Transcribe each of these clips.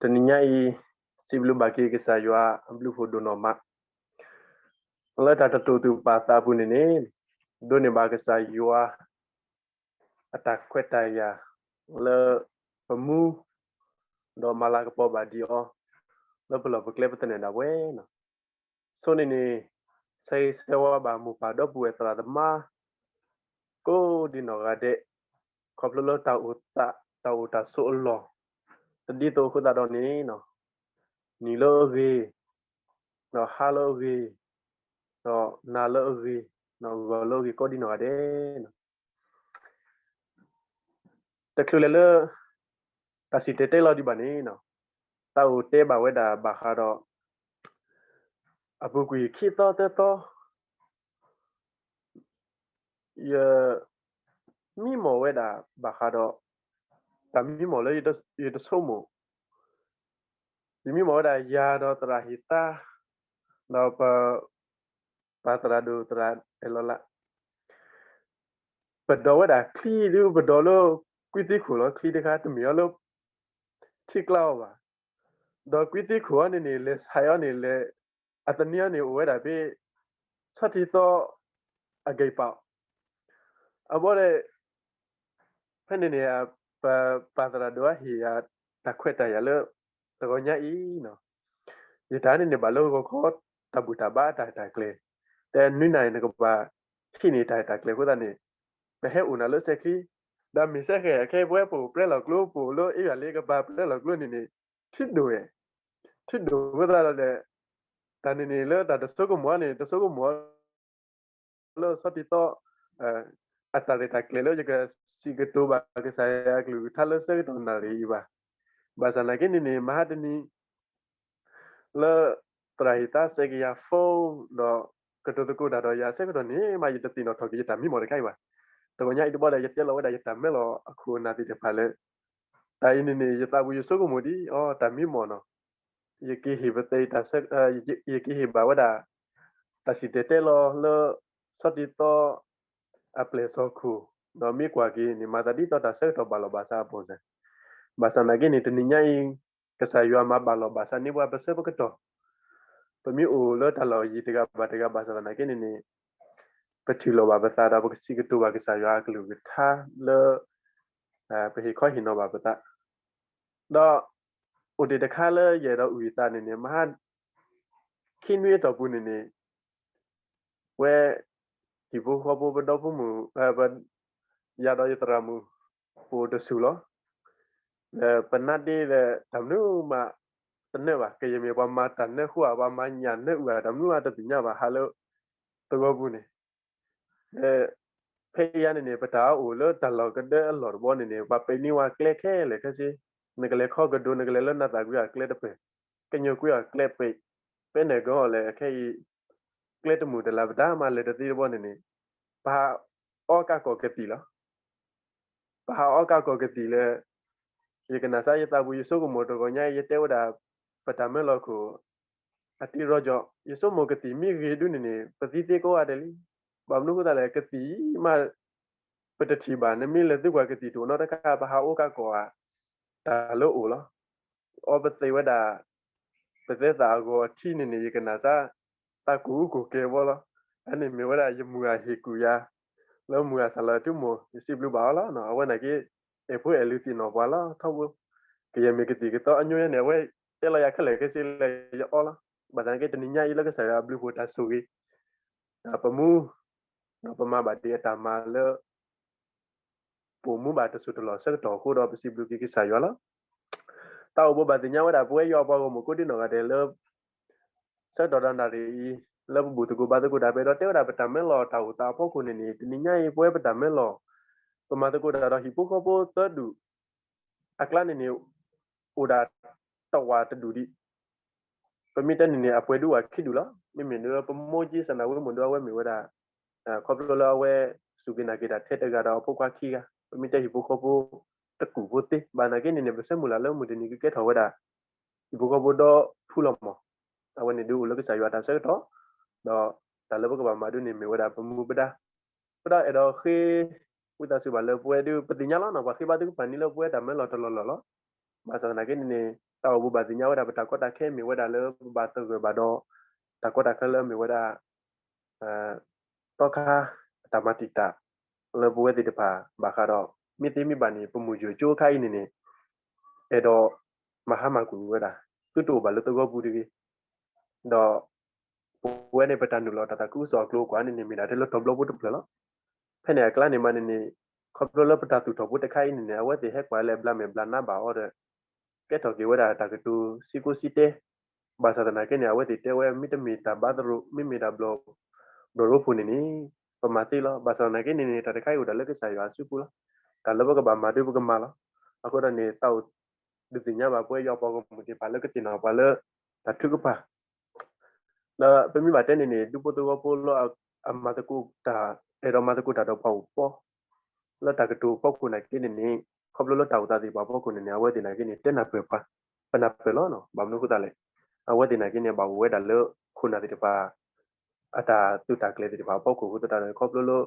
တနံၤညါအံၤ စံးဘျုးဘၣ်က့ၤကစၢ်ယွၤအဘျုးဖှိၣ်ဒိၣ်နီၢ်မး, လၢတၢ်တတိာ်သူၣ်ပာ်သးအပူၤန့ၣ်န့ၣ် ဒိးန့ၢ်ဘၣ်ကစၢ်ယွၤ အတၢ်ခွဲးတၢ်ယာ် လၢပမူ ဒီးမၤလၤကပီၤဘၣ်ဒံးအီၤ လၢပလီၢ်ပကျဲပသနၢၣ်ဒၣ်ဝဲန့ၣ်. ဆိန့ၣ်န့ၣ် ဆၢဂ့ၤဆၢဝါဘၣ်မိၢ်ပၢ်ဒီပုၢ်ဝဲၢ်သရၣ်သမါ ကိးဒံနီၢ်ဂၤဒဲး ခီဖျိလၢတၢ်အိၣ်သး တၢ်အိၣ်တၢ်ဆိးအလီၢ် တဒ်သိးအဃိသတးဒီးန့ၣ် နံၤလၢအဂ့ၤ, ဒီးဟါလၢအဂ့ၤ, ဒီးနၤလၢအဂ့ၤ, ဒီးဂီၤလၢအဂ့ၤ ကိးဒံနီၢ်ဂၤဒဲးန့ၣ် တချုးလဲၤလၢ တၢ်စံၣ်တဲၤတဲလီၤဒံးဘၣ်န့ၣ် တၢ်အိၣ်တဲဘၣ်ဝဲဒၣ်ဘၣ်ဃးဒီး အပူၤကွံာ်ခံသီသၢသီ ယ မံမီၢ်ဝဲဒၣ်ဘၣ်ဃးဒီး တၢ်မံမီၢ်လၢယတဆိကမိၣ်, ယမံမီၢ်ဝဲဒၣ်ယၤဒီးသရၣ်ဟ့ၣ်သါ, ဒီးပ ပၢ်သရၣ်ဒိၣ်သရၣ်အဲၣ်လီၤလး ပဒိးဝဲဒၣ်ချံဒုး ပဒိးလၢကွံသံခိၣ်လီၤ. ချံတခါတမ့ၢ်အီၤလၢ ထံကျါအီၤဘၣ်. ဒီးကွံသံခိၣ်အီၤန့ၣ်န့ၣ် လဲၤဆဲးအီၤန့ၣ်လဲၤ အသန့ၤအီၤန့ၣ် အိၣ်ဝဲဒၣ်ဖဲ ဆီထံသီ အဂ့ၢ်ပာ် အဘီဒီး ဖဲန့ၣ်န့ၣ် ပ ပၢ်သရၣ်ဒိၣ်အဟ့ၣ်ယၤ တၢ်ခွဲးတၢ်ယာ်လၢ တဂီၤညါအံၤန့ၣ် ယတၢ်န့ၣ်န့ၣ် ဘၣ်လၢဂီၤခီ တၢ်ဘူၣ်တၢ်ဘါအတၢ်ဟ့ၣ်တၢ်ကျဲၤ, တဲနွံနၤအံၤ နကဘၣ်ဟံးန့ၢ်တၢ်ဟ့ၣ်တၢ်ကျဲၤအဃိသတးန့ၣ် ပဟဲအိၣ်နၤလၢစဲးချံ, ဒီးမ့ၢ်စဲဃဲး ခဲအံၤပဝဲပအိၣ်ပြဲလီၤကျိ ပအိၣ်လၢအ့ယၤလံ ကဘၣ်ပြဲလီၤကျိန့ၣ်န့ၣ် ထံဒိၣ်ဝဲ, ထံဒိၣ်အဃိသတးဒီး တၢ်န့ၣ်န့ၣ်လၢတၢ်တဆိကမိၣ်အီၤန့ၣ် တဆိကမိၣ်အီၤ လၢဆီထံသီ အတၢ်ရဲၣ်တၢ်ကျဲၤလၢယကစံးကတိၤဘၣ်ကစၢ်ယွၤအကလုၢ်ကထါလၢဆၢကတီၢ်နၣ်ရံၣ်အံၤဘၣ်. ဘၣ်ဆၣ်နာ်က့န့ၣ်န့ၣ် မဟါတနံၤ လၢသရၣ်ဟ့ၣ်သါစဲးကယၤ phone ဒီးကတိၤသကိးတၢ်ဒီးယၤအဆၢကတီၢ်န့ၣ် မ့ၢ်ယတသ့ၣ်နီၣ်ထီၣ်က့ၤယတၢ်မံမီၢ်တခါအံၤဘၣ်. တဂီၤညါအံၤတဘီဒီး ယတဲလီၤဝဲဒၣ်ယတၢ်မၢလီၤအခိၣ်အနၢ်သ့ၣ်တဖၣ်လၢ တၢ်အံၤန့ၣ်န့ၣ် ယသးပူၤယဆိကမိၣ်ဒ်အီၤ တၢ်မံမီၢ်န့ၣ် ယက့ၤဟ့ၣ်ပသး ယက့ၤဟ့ၣ်ဘၣ်ဝဲဒၣ် တၢ်စံၣ်တဲၤတဲလီၤလၢ ဆီတံသီ အပျဲၢ်စီၤခိၣ်, ဒီးမ့ၢ်ကွၢ်က့ၤန့ၣ် မၤသးဒ်သိးတၢ်ဆၢကတီၢ်ဘၣ်လီၤဘၣ်စးအပူၤစ့ၢ်, ဘၣ်ဆၣ်နာ်က့န့ၣ် တနံၤညါအံၤ ကစၢ်ယွၤမၤဘၣ်လီၤဘၣ်စးန့ၢ်ပှၤပဆၢပကတီၢ်, ပမ့ၢ်အိၣ်လၢတၢ်လီၢ်ယံၤတဂၤဘၣ်တဂၤဘၣ်ဆၣ်သနာ်က့န့ၣ်န့ၣ် ပထံၣ်လိာ်ဘၣ်ပသးဒီး ပကစံးကတိၤဘၣ်ကစၢ်ယွၤအကလုၢ်ကထါလၢ ပဟ့ၣ်ခီဟ့ၣ်နီၤဘၣ်ပသး, ဒီး အိၣ်တ့ၢ်တခါလၢယအဲၣ်ဒိးအုၣ်ယသးန့ၣ်န့ၣ် မဟါ ခံနွံအတီၢ်ပူၤန့ၣ်န့ၣ် ဝဲ ဟံၣ်ဖိဃီဖိပဒီဖိမုၣ် ယၤဒီးယသရၣ်မုၣ် ပအိၣ်တဆူၣ်လီၤ. ဒီးပနါဒ့ဒီးတၢ်မနုၤမးတနၢဘၣ်, ကယဲၢ်မ့ၢ်ပှၤမၤတၢ်နၢဃိဧါ ပှၤမၤညၣ်နၢအုၣ်ဧါ တၢ်မနုၤမးတသ့ၣ်ညါဘၣ် ဟးလၢသဝီပူၤန့ၣ် ဒီး ဖဲယၤန့ၣ်န့ၣ် ပတၢ်အိၣ်လၢတၢ်လီၢ်ကဒၢအလီၢ်တဘီန့ၣ်န့ၣ် ပှၤပဲာ်န့ၢ်ဝဲကျဲခဲလၢာ်ခဲဆ့, နကလဲၤခီကဒိ နကလဲၤလၢနသးကွံအကျဲတပၢၢ်, ကညိၣ်ကွံအကျဲပှဲၤ, ဖဲန့ၣ်ကီၢ်လဲၣ်ခဲအံၤ ကျဲတမုာ်တလၤ ပတၢ်မၤလဲၤတသ့တဘီန့ၣ်န့ၣ် ပဟးအီကးကီၢ်ကသံၣ်လီၤ. ပဟးအီကးကီၢ်ကသံၣ်လၢ ယကနၣ်စၢ်ယသးပူၤယဆိကမိၣ်တဂီၤညါအံၤ ယတဲဝဲဒၣ် ပတၢ်မၢလီၤခိၣ် အတံၤရီကၠီၣ် ယဆိကမိၣ်ကသံၣ်မ့ၢ်ဂ့ၤဒုန့ၣ်န့ၣ် ပသံသ့ကိးဂၤဒဲးလံ. ဘၣ်မနုၤအဃိသတးလဲၣ် ကသံၣ်မး ပတထံၣ်ဘၣ် နမ့ၢ်လဲၤသုကွၢ်ကသံၣ်တအိၣ်နီတခါ ပဟးအီကးကီၢ်ဧါ တၢ်လၢအိၣ်လီၤ. အီပသံးဝဲဒၣ် ပသဲသးအဂီၤအထံန့ၣ်န့ၣ် ယကနၣ်စၢ် သးကူၣ်အူကူၣ်ကဲဘီလီၤ. အန့ၣ်မ့ၢ်ဝဲဒၣ်ယမုၢ်ဂၤဟ့ၣ်ကူၣ်ယၤ လၢမုၢ်ဂၤစၢ်လီၤအထူမိၢ် ယစံးဘျုးဘၣ်အီၤလီၤ. အဝဲနာ်က့ အဲၣ်ဖိအဲၣ်လံၤသ့ၣ်နီၣ်ပှၤလီၤ ထီဘိ ကယဲၢ်မ့ၢ်ကသံၣ်ကသီအညိယဲန့ၣ် အဝဲတဲလီၤယၤခဲလၢာ်ခဲဆ့လၢယအီလီၤ. ဘၣ်ဆၣ်နာ်က့တနံၤညါအံၤလၢကစၢ်ယွၤအဘျုးအဖှိၣ်တၢ်ဆိၣ်ဂ့ၤ ဒီးပမူ ဒီးပမၤဘၣ်ဒံးအတၢ်မၤလၢ ပအိၣ်မူဘၣ်တစိၢ်တလီၢ်ဆၢကတီၢ်အဃိဒီး ပစံးဘျုးက့ၤကစၢ်ယွၤလီၤ. တၢ်အိၣ်ဘိးဘၣ်သ့ၣ်ညါဝဲဒၣ် ပဝဲယွၤအပှၤဂီၢ်မုၢ်ကိးဒံနီၢ်ဂၤဒဲးလၢ ဆၢကတီၢ်ဒီးနၣ်ရံၣ်အံၤ လၢပဘူၣ်သကိးဘါသကိးတၢ် ပအဲၣ်ဒိးတဲဝဲဒၣ်ပတၢ်မၢလီၤတၢ်အိၣ်သးအဖီခိၣ်န့ၣ်န့ၣ် တနံၤညါအံၤ ပဝဲပတၢ်မၢလီၤ ပမၤသကိးတၢ်ဒီးဟံၣ်ဖိဃီဖိသၢဒူၣ် အကျါန့ၣ်န့ၣ် အိၣ်ဒၣ်တဝာ်တဒူၣ်ဒံး ပမ့ၢ်တဲန့ၣ်န့ၣ် အပှဲၤဒုးဝဲခံဒူၣ်လီၤ. မ့မ့ၢ်ဒ်ပမိၢ်ကၠံစၢ်နၢ်ဝ့မုၣ်ဒ်အဝဲမ့ၢ်ဝဲဒၣ် ခီဖျိလၢအဝဲ စူၢ်က့ၤနာ်က့ၤတၢ်ထဲတဂၤဒီးအဖိခွါခံဂၤ ပမ့ၢ်တဲဟံၣ်ဖိဃီဖိ တကူၣ်ဖိသ့ ဘၣ်နာ်က့န့ၣ်န့ၣ် ပဆၢမုၢ်လၢ်လၢမုၢ်တနံၤကကဲထီၣ်ဝဲဒၣ် ဟံၣ်ဖိဃီဖိဒီဖုလီၤမး. အဝဲန့ၣ်ဒုးအိၣ်လၢကစၢ်ယွၤတၢ်ဆၢကတီၢ် ဒီးတၢ်လၢပကဘၣ်မၤဒုးန့ၣ်မ့ၢ်ဝဲဒၣ်ပမူပဒါ ပဒီးအဲၣ်ဒိးဃ့ ဝံသးစူၤဘၣ်လၢပဝဲဒုး ပသ့ၣ်ညါလီၤနီၤ ပှၤဃ့ဘါထုကဖၣ်န့ၢ်လၢပဝဲတၢ်မၢလီၤတလီၢ်လီၢ်လီၤ. ဘၣ်ဆၣ်သနာ်က့န့ၣ်န့ၣ် တၢ်အိၣ်ဘူးဘၣ်သ့ၣ်ညါဝဲဒၣ် ပတၢ်ကီတၢ်ခဲမ့ၢ်ဝဲဒၣ်လၢပဘၣ်သဂၢၢ်ဘၣ်ဒီး တၢ်ကီတၢ်ခဲလၢမ့ၢ်ဝဲဒၣ် သီခါ တၢ်မၤတံာ်တာ် လၢပဝဲသ့ၣ်တဖၣ်ဘၣ်ဃးဒီး မ့ၢ်သ့မ့ၢ်ဘၣ်န့ၣ် ပမိၢ်ယိၤကၠိခါအံၤန့ၣ်န့ၣ် အဲၣ်ဒိးမၤဟါမၢ်ကွံာ်ဝဲဒၣ် သုတအိၣ်ဘၣ်လၢသဝီပူၤတဂ့ၤ ဒီး ပဝဲန့ၣ် ပတၢ်နုာ်လီၤတၢ်သးခုကစီၣ်အကျိၤအကွာ်န့ၣ်န့ၣ် မ့ၢ်ဒၣ်ထဲလၢတီၤဘျီဖိတဖျၢၣ်လီၤ. ဖဲန့ၣ်အကျါန့ၣ်မးန့ၣ်န့ၣ် ခီဖျိလၢပတၢ်သူၣ်ထီၣ်ဖိတခါအံၤန့ၣ်န့ၣ် အဝဲသ့ၣ်ဟဲကွၢ်လၢအဘျါမဲာ်ဘျါနါဘၣ်အီၤဒီး ကဲထီၣ်က့ၤဝဲဒၣ်တၢ်ကတိၤစံကိစံတဲ ဘၣ်ဆၣ်သနာ်က့န့ၣ် အဝဲသ့ၣ်တဲဝဲ မ့တမ့ၢ်တၢ်ဘါသရိာ် မ့မ့ၢ်တၢ်ဘျီၣ် ဘျီၣ်ရိဖှိၣ်န့ၣ်န့ၣ် ပမၤသ့လီၤ. ဘၣ်ဆၣ်သနာ်က့န့ၣ်န့ၣ် တၢ်တခါအံၤအိၣ်ဒၣ်လၢကစၢ်ယွၤအစုပူၤလီၤ. တၢ်လၢပကဘၣ်မၤဒုးပကမၤလီၤ. အဃိဒီးန့ၣ် သးအိၣ်ဒုးသ့ၣ်ညါဘၣ်ပဝဲယွၤပှၤဂီၢ်မုၢ်သ့ၣ်တဖၣ်လၢကသ့ၣ်နီၣ်ပှၤလၢ တၢ်ထုကဖၣ် ဒီးပမ့ၢ်ဘၣ်တဲန့ၣ်န့ၣ် ဒူဖိသဝီဖိလၢအမၤသကိးတၢ် အဲၣ်ဒိးမၤသကိးတၢ်ဒီးပှၤအိၣ်ပီ လၢတၢ်ကတိၤဖီခိၣ်နာ်က့န့ၣ်န့ၣ် ခီဖျိလၢတၢ်အိၣ်သးသ့ၣ်တဖၣ်ဖီခိၣ်န့ၣ်န့ၣ် အဝဲသ့ၣ်နာ်က့န့ၣ် တဲနၢ်ပၢၢ်ပှၤ ပနၢ်ပၢၢ်လီၤ. ဘၣ်မနုၤအဃိသတးလဲၣ် အဝဲသ့ၣ်နာ်က့န့ၣ် ဘၣ်အိၣ်ဝဲဒၣ်လၢခိၣ်နၢ်သ့ၣ်တဖၣ် အတၢ်သုးတၢ်ကျဲၤသ့ၣ်တဖၣ်အဖီခိၣ်အဃိသတးန့ၣ် ခီဖျိလၢ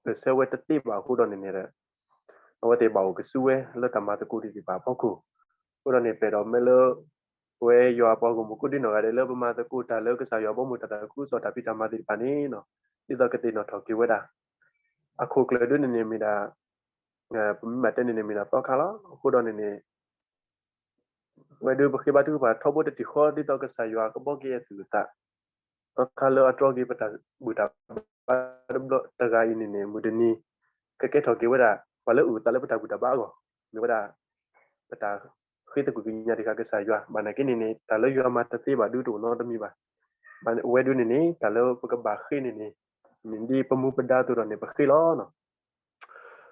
ပဆၢဝဲတသ့ဘၣ်အဃိဒီးန့ၣ်န့ၣ် အဝဲသ့ၣ်ဘၣ်အိၣ်ကစုဝဲလၢတၢ်မၤသကိးသ့ၣ်တဖၣ်အဖီခိၣ် အဃိဒီးန့ၣ် ပအဲၣ်ဒိးမ့ၢ်လၢ ပဝဲယွၤအပှၤဂီၢ်မုၢ်ကိးဒံနီၢ်ဂၤဒဲးလၢပမၤသကိးတၢ်လၢကစၢ်ယွၤဘီမုၢ် တၢ်သးခုကစီၣ်တၢ်ဖံးတၢ်မၤသ့ၣ်တဖၣ်န့ၣ် ဒ်သိးကသ့ၣ်နီၣ်ထီၣ်က့ၤဝဲဒၣ် အခိၣ်ကျၢၢ်ဒုန့ၣ်န့ၣ်မ့ၢ်ဒၣ် ပမ့ၢ်ဘၣ်တဲန့ၣ်န့ၣ်မ့ၢ်ဒၣ်သီခါလီၤ. အဃိဒီးန့ၣ်န့ၣ် ဝဲဒုးပဃ့ဘါထုကဖၣ်ထီဘိတထံၣ်ဃီ ဒ်သိးကစၢ်ယွၤကဘှီက့ၤအသူၣ်အသး သီခါလၢအတြီက့ၤပတၢ်ဘူၣ်တၢ်ဘါတဘျီတဂၤအံၤန့ၣ်န့ၣ် မုၢ်တနံၤ ကကဲထီၣ်က့ၤဝဲဒၣ် ပှၤလၢအုၣ်အသးလၢပတၢ်ဘူၣ်တၢ်ဘါအဂီၢ် မ့ၢ်ဝဲဒၣ် ပတၢ်ဃ့သကွံာ်ကညးတခါကစၢ်ယွၤ ဘၣ်နာ်က့န့ၣ်န့ၣ် တၢ်လၢယွၤမၤတသ့ဘၣ်ဒုတအိၣ်နီတမံၤဘၣ်. ဝဲဒုန့ၣ်န့ၣ် တၢ်လၢပကဘၣ်ဃ့န့ၣ်န့ၣ် မ့ၢ်ဒ်ပမူပဒါအသိးဒီးန့ၣ် ပဃ့လီၤ.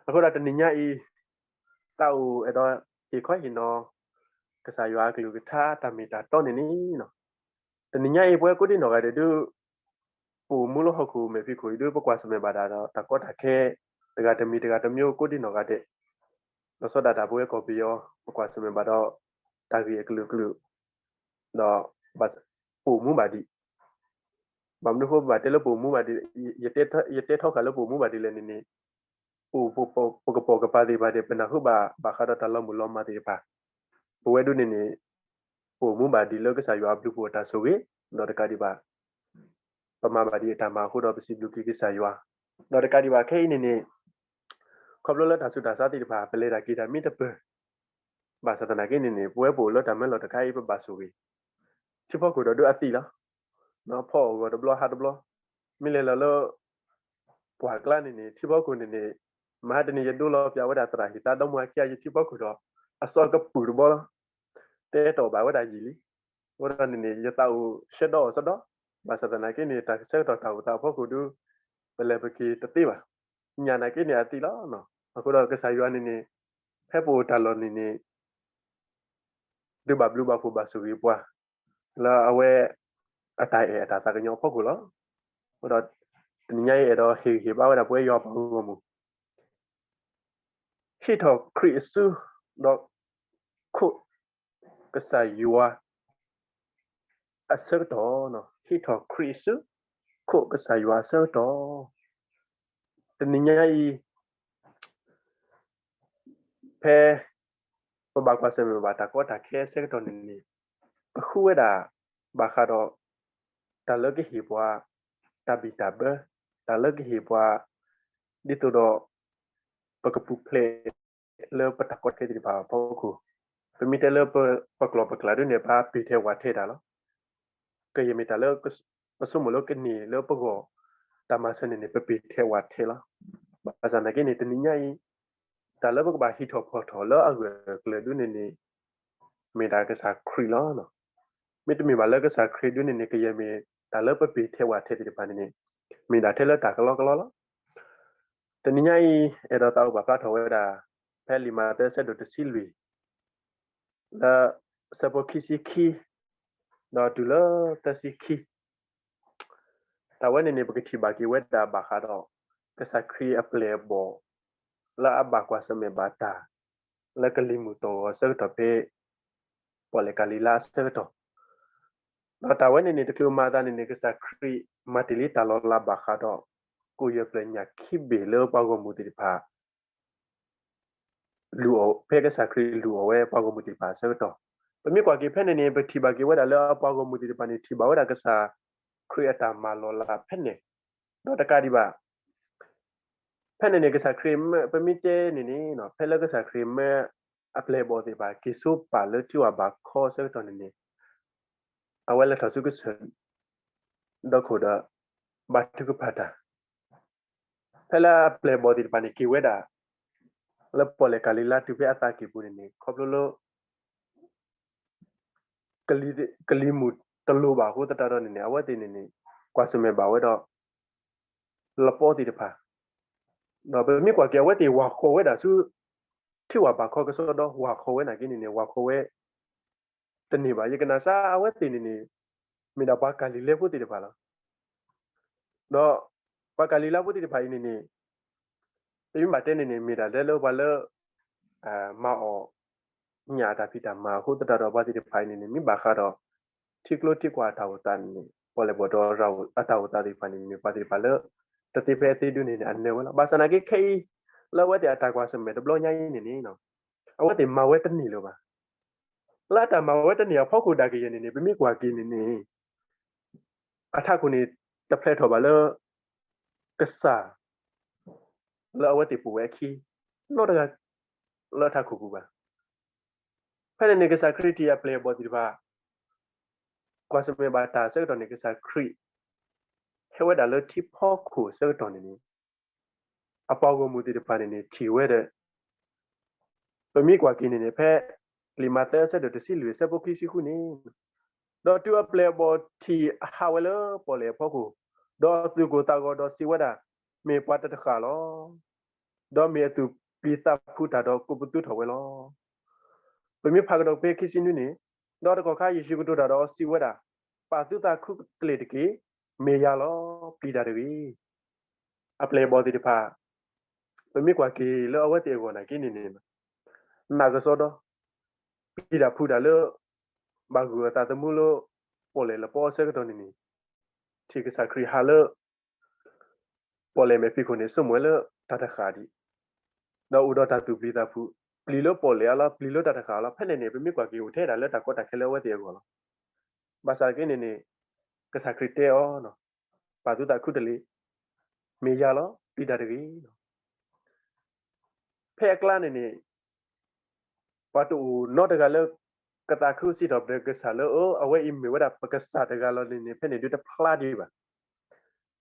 အဃိဒီးတနံၤညါအံၤ သးအိၣ်အဲၣ်ဒိးဟ့ၣ်ခီဟ့ၣ်နီၤ ကစၢ်ယွၤအကလုၢ်ကထါတၢ်မ့ၢ်တၢ်တီန့ၣ်န့ၣ် တနံၤညါအံၤ ပဝဲကိးဒံနီၢ်ဂၤဒဲးဒုး ပအိၣ်မူလၢဟီၣ်ခိၣ်မဲာ်ဖံးခိၣ်အံၤဒုး ပကွၢ်ဆၢၣ်မဲာ်ဘၣ်ဒၣ်ဒီး တၢ်ကီတၢ်ခဲ တဂၤတမံၤတဂၤတမံၤ ကိးဒံနီၢ်ဂၤဒဲး လီၤဆီဒၣ်တၢ်ပဝဲကီၢ်ပယီၤ ပကွၢ်ဆၢၣ်မဲာ်ဘၣ်ဒီး တၢ်ဂ့ၢ်အကလုာ်ကလုာ် ဒီး ပအိၣ်မူဘၣ်ဒံး ဘၣ်မနုၤအဃိပဘၣ်တဲလၢပအိၣ်မူဘၣ်ဒံး ယတဲထီဃာ်လၢပအိၣ်မူဘၣ်ဒံးလဲၣ်န့ၣ်န့ၣ် ပကပိာ်ကပၤသ့ၣ်တဖၣ်န့ၣ် ပနၢ်ဟူဘၣ်ဘၣ်ဃးဒီးတၢ်လီၤမုၢ်လီၤမၢ်သ့ၣ်တဖၣ် ပဝဲဒုန့ၣ်န့ၣ် ပအိၣ်မူဘၣ်ဒံးလၢကစၢ်ယွၤအဘျုးဖှိၣ်အတၢ်ဆိၣ်ဂ့ၤ ဒီးတကးဒံးဘၣ် ပမၤဘၣ်ဒံးအတၢ်မၤအဃိဒီးပစံးဘျုးက့ၤကစၢ်ယွၤ ဒီးတကးဒံးဘၣ်ခဲအံၤန့ၣ်န့ၣ် ခီဖျိလၢတၢ်ဆူးတၢ်ဆါသ့ၣ်တဖၣ် ပလဲၤတၢ်က့ၤတၢ်မ့ၢ်တပၢၢ် ဘၣ်ဆၣ်သနာ်က့န့ၣ်န့ၣ် ပဝဲပအိၣ်လၢတၢ်မၢလီၢ်တခါအံၤ ပဘၣ်ဆိၣ်ဂ့ၤ ထံဖီခိၣ်ဒီးဒုးအသံလီၤ ဖီအီၣ်ဂီၤတဘျီဟးတဘျီ မ့ၢ်လဲၤလီၤလၢ ပှၢ်ကျါန့ၣ်န့ၣ် ထံဖီခိၣ်န့ၣ်န့ၣ် မဟါတနံၤယဒိလီၤပၠးဝဲဒၣ်သရၣ်ဟံၣ်သါဒီမါဝၤခံဂၤယထံဖီခိၣ်ဒီး အစီကပုာ်တဘီလီၤ တဲတီၢ်ဘၣ်ဝဲဒၣ်ယံာ်လံ အဃိဒီးန့ၣ်န့ၣ် ယသးအိၣ်ဆၢဒီးအီၤဆၢဒီး ဘၣ်ဆၣ်သနာ်က့န့ၣ် တၢ်ဆၢကတီၢ်တၢ်အိၣ်သးအဖီခိၣ်ဒုး ပလဲၤပက့ၤတသ့ဘၣ် ညၣ်နာ်က့န့ၣ်အသံလီၤ အဃိဒီးကစၢ်ယွၤန့ၣ်န့ၣ် ဖဲပအိၣ်တၢ်လီၢ်န့ၣ်န့ၣ် ဒုးဘၣ်ဘျုးဘၣ်ဖှိၣ်ဘၣ်ဆိၣ်ဂ့ၤပှၤ လၢအဝဲ အတၢ်အဲၣ်အတၢ်သးကညီၤအဖီခိၣ်လီၤ. အဃိဒီး တနံၤညါအံၤအဲၣ်ဒိးဟ့ၣ်ဂံၢ်ဟ့ၣ်ဘါဝဲဒၣ်ပဝဲယွၤပှၤဂီၢ်မုၢ် ဟံးထီၣ်ခရံာ်အစု ဒီး ခိးကစၢ်ယွၤ အဆၢကတီၢ်, ဟံးထီၣ်ခရံာ်အစု ခိးကစၢ်ယွၤအဆၢကတီၢ်. တနံၤညါအံၤ ဖဲ ပဘၣ်ကွၢ်ဆၢၣ်မဲာ်ဘၣ်တၢ်ကီတၢ်ခဲအဆၢကတီၢ်န့ၣ်န့ၣ် ပဃုဝဲဒၣ် ဘၣ်ဃးဒီး တၢ်လၢကဟ့ၣ်ပှၤ တၢ်ဘံၣ်တၢ်ဘၢ, တၢ်လၢကဟ့ၣ်ပှၤ ဒ်သိးဒီး ပကပူၤဖျဲး လၢပတၢ်ကီတၢ်ခဲသ့ၣ်တဖၣ်အဖီခိၣ်, ပမ့ၢ်တဲလၢပကျိာ်ပကျဲဒ်န့ၣ် ပပ့ၢ်ထဲဝၣ်ထဲတၢ်လီၤ. ကယဲၢ်မ့ၢ်တၢ်လၢ ပဆိကမိၣ်လၢကန့ၢ်လၢပဂီၢ် တၢ်မၤစၢၤန့ၣ်န့ၣ် ပပ့ၢ်ထဲဝၣ်ထဲလီၤ. ဘၣ်ဆၣ်သနာ်က့န့ၣ် တနံၤညါအံၤ တၢ်လၢပကဘၣ်ဟံးထီၣ်ဖီၣ်ထီၣ်လၢအဂၢၢ်အကျၢၤဒ်န့ၣ်န့ၣ် မ့ၢ်ဒၣ်ကစၢ်ခရံာ်လီၤ. မ့တမ့ၢ်ဘၣ်လၢကစၢ်ခရံာ်ဒ်န့ၣ်န့ၣ် ကယဲၢ်မ့ၢ် တၢ်လၢပပ့ၢ်ထဲဝၣ်ထဲသ့ၣ်တဖၣ်န့ၣ်န့ၣ် မ့ၢ်ဒၣ်ထဲလၢတၢ်ကလီကလီလီၤ. တနံၤညါအံၤ အဲၣ်ဒိးသးအိၣ်ပာ်ဖျါထီၣ်ဝဲဒၣ် ဖဲလံာ်မးသဲအဆၢဒိၣ်တဆံလွံၢ် လၢ ဆၢဖိခံဆံခံ ဒီးတုၤလၢသၢဆံခံ တၢ်ဝဲန့ၣ်န့ၣ် ပကထံၣ်ဘၣ်က့ၤဝဲဒၣ်ဘၣ်ဃးဒီး ကစၢ်ခရံာ်အပျဲၢ်အဘီၣ် လၢအဘၣ်ကွၢ်ဆၢၣ်မဲာ်ဘၣ်တၢ် လၢကလံၤမုၢ်သီၣ်ဂီၤအဆၢကတီၢ်ဖဲ ပီၣ်လဲၣ်ကၤလံၤလါအဆၢကတီၢ်, ဒီးတၢ်ဝဲန့ၣ်န့ၣ် တချုးမၤအသးန့ၣ်န့ၣ် ကစၢ်ခရံာ်မၤတ့ၢ်လံတၢ်လီၤလးဘၣ်ဃးဒီး ကိၣ်ယဲၢ်ပျၢၤညၣ်ခံဘ့ၣ်လၢပှၤဂီၢ်မုၢ်သ့ၣ်တဖၣ် လူၤအီၣ် ဖဲကစၢ်ခရံာ်လူၤအီၣ်ဝဲပှၤဂီၢ်မုၢ်သ့ၣ်တဖၣ်အဆၢကတီၢ်, ပမ့ၢ်ကွၢ်က့ၤဖဲန့ၣ်န့ၣ် ပထံၣ်ဘၣ်က့ၤဝဲဒၣ်လၢအပှၤဂီၢ်မုၢ်သ့ၣ်တဖၣ်န့ၣ် ထံၣ်ဘၣ်ဝဲဒၣ်ကစၢ်ခရံာ်အတၢ်မၤလီၤလးဖဲန့ၣ်, ဒီးတကးဒံးဘၣ် ဖဲန့ၣ်န့ၣ် ကစၢ်ခရံာ်မၢ ပမ့ၢ်တဲန့ၣ်န့ၣ် ဖဲလၢကစၢ်ခရံာ်မၢအပျဲၢ်အဘီၣ်သ့ၣ်တဖၣ် က့ၤဆိပာ်လၢထံဝၣ်ဘးခီအဆၢကတီၢ်န့ၣ်န့ၣ် အဝဲလဲၤထီၣ်ဆူကစၢၢ် ဒီခိၣ်ဒီး ဘါထုကဖၣ်တၢ် ဖဲလၢအပျဲၢ်အဘီၣ်သ့ၣ်တဖၣ်န့ၣ် က့ၤဝဲဒၣ် လၢပီၣ်လဲၣ်ကၤလံၤလါတုၤဖဲအသးကံၢ်ပူၤန့ၣ်န့ၣ် ခီဖျိလၢ ကလံၤမုၢ်တလိၤဘၣ်အဃိသတးဒီးန့ၣ်န့ၣ် အဝဲသ့ၣ်န့ၣ်န့ၣ် ကွၢ်ဆၢၣ်မဲာ်ဘၣ်ဝဲဒီး လပီသ့ၣ်တဖၣ်, ဒီးပမ့ၢ်ကွၢ်က့ၤအဝဲသ့ၣ်ဝၤဃီၤဝဲဒၣ်ဆူ ထံဝၣ်ဘးခီကစီဒီ ဝၤဃီၤဝဲနာ်က့န့ၣ်န့ၣ် ဝၤဃီၤဝဲ တန့ၢ်ဘၣ်. ယကနၣ်စ့ၢ်အဝဲသ့ၣ်န့ၣ်န့ၣ် မ့ၢ်ဒၣ်ပှၤကၤလံၤလါဖိသ့ၣ်တဖၣ်လီၤ. ဒီးပှၤကၤလံၤလါဖိသ့ၣ်တဖၣ်အံၤန့ၣ်န့ၣ် ပမ့ၢ်ဘၣ်တဲန့ၣ်န့ၣ် မ့ၢ်ဒၣ်လၢလၢပှၤလၢ မၤအီၣ်ညၣ်အတၢ်ဖံးတၢ်မၤအဃိသတးဒီး ပှၤသ့ၣ်တဖၣ်အံၤန့ၣ်န့ၣ် မ့ၢ်ဘၣ်ဃးဒီး ထံကျိထံကွၢ်အတၢ်အိၣ်သးန့ၣ် ပီၣ်လဲၣ်ဘီၣ်ဒီးအတၢ်အိၣ်သးသ့ၣ်တဖၣ်န့ၣ်န့ၣ် ပှၤသ့ၣ်တဖၣ်လၢ တသ့ဖဲအသ့ဒုန့ၣ်န့ၣ် အနၢၤဝဲလီၤ. ဘၣ်ဆၣ်နာ်က့ခဲအံၤ လၢအဝဲသ့ၣ်အတၢ်ကွၢ်ဆၢၣ်မဲာ်တဘျီညါအံၤန့ၣ်န့ၣ် အဝဲသ့ၣ်မၤဝဲတန့ၢ်လၢၤဘၣ်. လၢအတၢ်မၤဝဲတန့ၢ်အဖီခိၣ်ဒၣ်ကယဲၢ်န့ၣ်န့ၣ် ပမ့ၢ်ကွၢ်က့ၤန့ၣ်န့ၣ် အထးခိၣ်န့ၣ် တဖျဲးထီၣ်ဘၣ်လၢ ကစၢ် လၢအဝဲသ့ၣ်ပိာ်ဝဲအခံ နီတဂၤ လၢအထးခိၣ်ပူၤဘၣ်. ဖဲန့ၣ်န့ၣ် ကစၢ်ခရံာ်ထံၣ်အပျဲၢ်အဘီၣ်သ့ၣ်တဖၣ် ကွၢ်ဆၢၣ်မဲာ်ဘၣ်တၢ်အဆၢကတီၢ်န့ၣ် ကစၢ်ခရံာ် ဟဲဝဲဒၣ်လၢထံဖီခိၣ်အဆၢကတီၢ်န့ၣ်န့ၣ် အပှၤဂီၢ်မုၢ်သ့ၣ်တဖၣ်န့ၣ်န့ၣ် ထံၣ်ဝဲဒီး ပမ့ၢ်ကွၢ်က့ၤန့ၣ်န့ၣ် ဖဲလံာ်မးသဲအဆၢဒိၣ်တဆံလွံၢ်အဆၢဖိခံဆံဃုန့ၣ် ဒီးတုၤအပျဲၢ်အဘီၣ်ထံၣ်ဟးဝဲလၢပီၣ်လဲၣ်အဖီခိၣ်, ဒီးသူၣ်ကိၢ်သးဂီၤဒီးစံးဝဲဒၣ်, မ့ၢ်ပှၤတတဃၣ်လီၤ. ဒီးမ့ၢ်အသူၣ်ပျံၤသးဖုးတၢ်ဒီးကိးပသူထီၣ်ဝဲလီၤ. ပမ့ၢ်ဖးကဒီးဖဲခံဆံနွံန့ၣ်, ဒီးတကီၢ်ခါယ့ၣ်ၡူးကတိၤတၢ်ဒီးစံးဝဲဒၣ်, ပာ်သုသးခူတလ့ၢ်တက့ၢ်. မ့ၢ်ယၤလီၤ. ပျံၤတၢ်တဂ့ၤ. အပျဲၢ်အဘီၣ်သ့ၣ်တဖၣ် ပမ့ၢ်ကွၢ်က့ၤလၢအဝဲသ့ၣ်အဂီၢ်နာ်က့န့ၣ်န့ၣ် နာ်ကစီဒီ ပျံၤတၢ်ဖုးတၢ်လၢ ဘၣ်ဂုာ်အသးသမူလၢ ပီၣ်လဲၣ်လပီအဆၢကတီၢ်န့ၣ်န့ၣ် ထံၣ်ကစၢ်ခရံာ်ဟးလၢ ပီၣ်လဲၣ်မဲာ်ဖံးခိၣ်န့ၣ် ဆိကမိၣ်ဝဲလၢတၢ်တဃၣ်ဒံး, ဒီးအိၣ်ဒီးတၢ်သူၣ်ပျံၤသးဖုး, ပျံၤလၢပီၣ်လဲၣ်အလီၢ် ပျံၤလၢတၢ်တဃၣ်အလီၢ်. ဖဲန့ၣ်န့ၣ် ပမ့ၢ်ကွၢ်က့ၤအိၣ်ထဲဒၣ်လၢတၢ်ကီတၢ်ခဲလၢအဝဲသ့ၣ်အဂီၢ်လီၤ. ဘၣ်ဆၣ်က့န့ၣ်န့ၣ် ကစၢ်ခရံာ်တဲအီၤ, ပာ်သုသးခူတလ့ၢ်, မ့ၢ်ယၤလီၤ. ပျံၤတၢ်တဂ့ၤ. ဖဲအကျါန့ၣ်န့ၣ် ပှၤတအိၣ်နီတဂၤလၢ ကသးခုစံးထီၣ်ပတြၢၤကစၢ်လၢ အဝဲအံၤမ့ၢ်ဝဲဒၣ်ပကစၢ်တဂၤလီၤန့ၣ်န့ၣ် ဖဲန့ၣ်ဒုးတဖျါဒံးဘၣ်.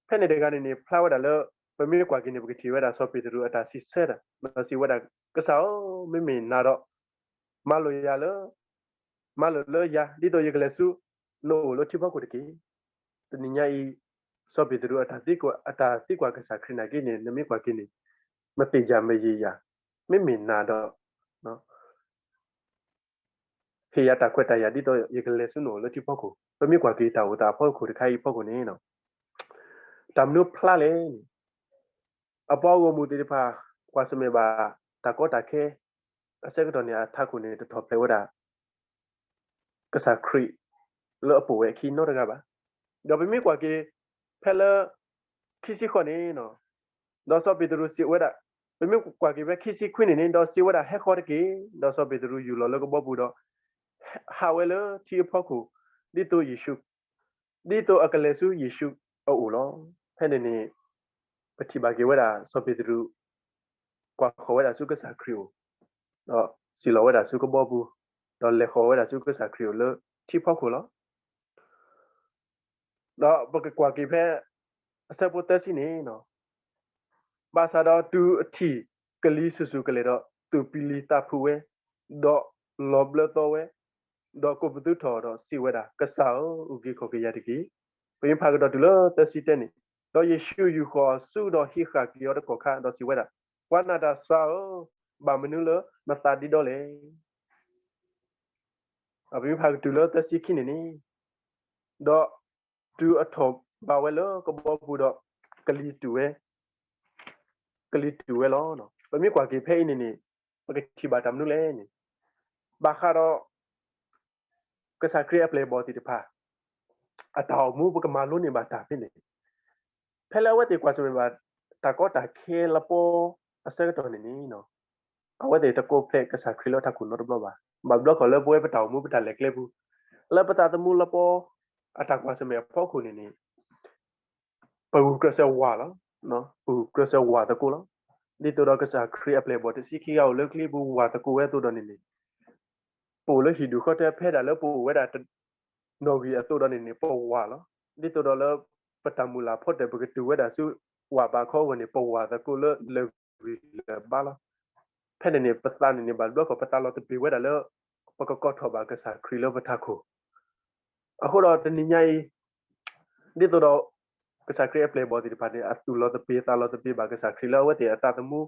ဖဲန့ၣ်တဂၤန့ၣ်န့ၣ် ဖျါဝဲဒၣ်လၢ ပမ့ၢ်ကွၢ်က့ၤန့ၣ် ပကထံၣ်ဝဲဒၣ်စီၤပ့းတရူးအတၢ်စံးဆၢတၢ် ဒီးစံးဝဲဒၣ်, ကစၢ်ဧၢ, မ့မ့ၢ်နၤဒီး မၤလိာ်ယၤလၢ မၤလိာ်လၢယၤ ဒ်သိးယကလဲၤဆူ နအိၣ်လၢထံဖီခိၣ်တက့ၢ်. တနံၤညါအံၤ စီၤပ့းတရူးအတၢ်သံကွၢ်ကစၢ်ခရံာ်နာ်က့န့ၣ် နမ့ၢ်ကွၢ်က့ၤန့ၣ် မ့ၢ်သ့ၣ်ယၤမ့ၢ်ယံာ်ယၤ, မ့မ့ၢ်နၤဒီး ဟ့ၣ်ယၤတၢ်ခွဲးတၢ်ယာ်ဒ်သိးယကလဲၤဆူနအိၣ်လၢထံဖီခိၣ်. ပမ့ၢ်ကွၢ်က့ၤတၢ်အိၣ်သးအဖီခိၣ်တခါအံၤအဖီခိၣ်န့ၣ် တၢ်မနုၤဖျါလဲၣ်န့ၣ် အပှၤဂီၢ်မုၢ်သ့ၣ်တဖၣ် ကွၢ်ဆၢၣ်မဲာ်ဘၣ် တၢ်ကီတၢ်ခဲ အဆၢကတီၢ်န့ၣ် အထးခိၣ်န့ၣ် တထီၣ်ဖျဲးဝဲဒၣ် ကစၢ်ခရံာ် လၢအပိာ်ဝဲအခံနီတဂၤဘၣ်. ဒီးပမ့ၢ်ကွၢ်က့ၤ ဖဲလၢ ခံဆံဃိးန့ၣ် ဒီးစီၤပ့းတရူးစံးဝဲဒၣ်, ပမ့ၢ်ကွၢ်က့ၤဖဲခံဆံခွံန့ၣ်န့ၣ် ဒီးစံးဝဲဒၣ်ဟဲဃီတက့ၢ်. ဒီးစီၤပ့းတရူးယူၢ်လီၤလၢကဘီပူၤဒီး ဟးဝဲလၢထံအဖီခိၣ် ဒ်သိးယ့ၣ်ၡူး ဒ်သိးအကလဲၤဆူယ့ၣ်ၡူးအအိၣ်လီၤ. ဖဲန့ၣ်န့ၣ် ပထံၣ်ဘၣ်က့ၤဝဲဒၣ်စီၤပ့းတရူး ကွၢ်ဃီၤဝဲဒၣ်ဆူကစၢ်ခရံာ်အအိၣ်, ဒီးစံၣ်လီၤဝဲဒၣ်ဆူကဘီပူၤ, ဒီးလဲၤဃီၤဝဲဒၣ်ဆူကစၢ်ခရံာ်အအိၣ်လၢထံဖီခိၣ်လီၤ. ဒီးပကကွၢ်က့ၤဖဲ အဆၢဖိသၢဆံန့ၣ် ဘၣ်ဆၣ်ဒီးတုၤအထံၣ်ကလံၤဆူၣ်ဆူၣ်ကလဲာ်ဒီး သူၣ်ပျံၤသးဖုးဝဲ, ဒီးလီၤဘျၢသီဝဲ, ဒီးကိးပသူထီၣ်ဒီးစံးဝဲဒၣ်, ကစၢ်ဧၢ, အုၣ်က့ၤခီၣ်က့ၤယၤတက့ၢ်. ပမ့ၢ်ဖးကဒီးတုၤလၢသၢဆံတၢန့ၣ်, ဒီးယ့ၣ်ၡူးယူၢ်ဃီၤဆူဒီးဟံးဃာ်က့ၤအီၤတကီၢ်ခါ, ဒီးစံးဝဲဒၣ်, ပှၤနၤတၢ်စှၤဧၢ, ဘၣ်မနုၤလၢနသးဒ့ဒီလဲၣ်. ပမ့ၢ်ဖးကတုၤလၢသၢဆံခံန့ၣ်န့ၣ်, ဒီးတုၤအထီၣ်ဘၣ်ဝဲလၢကဘီပူၤဒီး ကလံၤတုၤဝဲ, ကလံၤတုၤဝဲလီၤ. ပမ့ၢ်ကွၢ်က့ၤဖဲအံၤန့ၣ်န့ၣ်, ပကထံၣ်ဘၣ်တၢ်မနုၤလဲၣ်န့ၣ်, ဘၣ်ဃးဒီး ကစၢ်ခရံာ်အပျဲၢ်အဘီၣ်သ့ၣ်တဖၣ် အတၢ်အိၣ်မူ ပကမၤလိန့ၢ်ဘၣ်တၢ်ဖဲန့ၣ်, ဖဲလၢအဝဲသ့ၣ်ကွၢ်ဆၢၣ်မဲာ်ဘၣ် တၢ်ကီတၢ်ခဲလၢပီအဆၢကတီၢ်န့ၣ်န့ၣ် အဝဲသ့ၣ်တကိးဖျဲးကစၢ်ခရံာ်လၢတၢ်ခိၣ်နီတဘျီဘၣ်. ဘၣ်ဘျီခီၣ်လၢပဝဲပတၢ်အိၣ်မူပတၢ်လဲၤကျဲပူၤ, လၢပသးသမူလပီ အတၢ်ကွၢ်ဆၢၣ်မဲာ်အဖီခိၣ်န့ၣ်န့ၣ် ပဂုာ်ကျဲးစၢးဝးလီၤ. ပဂုာ်ကျဲးစၢးဝးသကိးလီၤ. ဒ်သိးဒီးကစၢ်ခရံာ်အပျဲၢ်အဘီၣ်တဆံခံဂၤအိၣ်လၢကျဲပူၤဝးသကိးဝဲအသိးဒီးန့ၣ်န့ၣ် ပအိၣ်လၢဟံၣ်ဒူၣ်ဃီတဖဲဒၣ်လၢ ပအိၣ်ဝဲဒၣ်တနီၣ်ဂံၢ်အသိးဒီးန့ၣ်န့ၣ် ပဝးလီၤ. ဒ်သိးဒီးလၢ ပတၢ်မုၢ်လၢ်ဖီတၢၣ် ပကတုၤဝဲဒၣ်ဆူ ဝးဘးခီအဂီၢ်န့ၣ် ပဝးသကိးလၢလၢာ်ဂံၢ်လၢာ်ဘါလီၤ. ဖဲန့ၣ်န့ၣ် ပသးန့ၣ်န့ၣ် ဘၣ်ဘျီခီၣ် ပသးလီၤသပ့ၤဝဲဒၣ်လၢ ပကကိးထီၣ်ဘၣ်ကစၢ်ခရံာ်လၢပထးခိၣ် အဃိဒီးတနံၤညါအံၤ ဒ်သိးဒီး ကစၢ်ခရံာ်အပျဲၢ်အဘီၣ်သ့ၣ်တဖၣ်န့ၣ် အသူၣ်လီၤသပ့ၤသးလီၤသပ့ၤဘၣ်ကစၢ်ခရံာ်လၢအဝဲသ့ၣ်အသးသမူ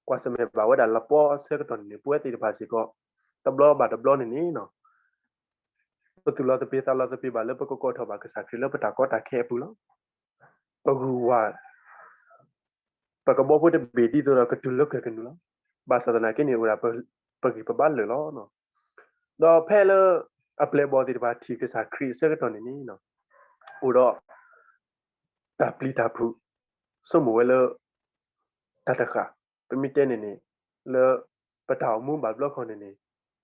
ကွၢ်ဆၢၣ်မဲာ်ဘၣ်ဝဲဒၣ်လပီအဆၢကတီၢ်န့ၣ်န့ၣ် ပဝဲသ့ၣ်တဖၣ်စ့ၢ်ကီး တဘျီဘၣ်တဘျီန့ၣ်န့ၣ် ပသူၣ်လီၤသပ့ၤသးလီၤသပ့ၤဘၣ်လၢပကကိးထီၣ်ဘၣ်ကစၢ်ခရံာ်လၢပတၢ်ကီတၢ်ခဲအပူၤလီၤ. ပဂုာ်ဝး ပကဘီဖိတဘ့ၣ်ဒ်သိးဒီးကတုၤလၢကၢၢ်ကနူၤလီၤ. ဘၣ်ဆၣ်သနာ်က့န့ၣ် အိၣ်ဒၣ်ပဂံၢ်ပဘါလၢာ်လီၤ. ဒီးဖဲလၢ အပျဲၢ်အဘီၣ်သ့ၣ်တဖၣ်ထံၣ်ကစၢ်ခရံာ်အဆၢကတီၢ်န့ၣ်န့ၣ် အိၣ်ဒီး တၢ်ပျံၤတၢ်ဖုး ဆိကမိၣ်ဝဲလၢ တၢ်တဃၣ် ပမ့ၢ်တဲန့ၣ်န့ၣ် လၢ ပတၢ်အိၣ်မူဘၣ်ဘျီခီၣ်န့ၣ်န့ၣ်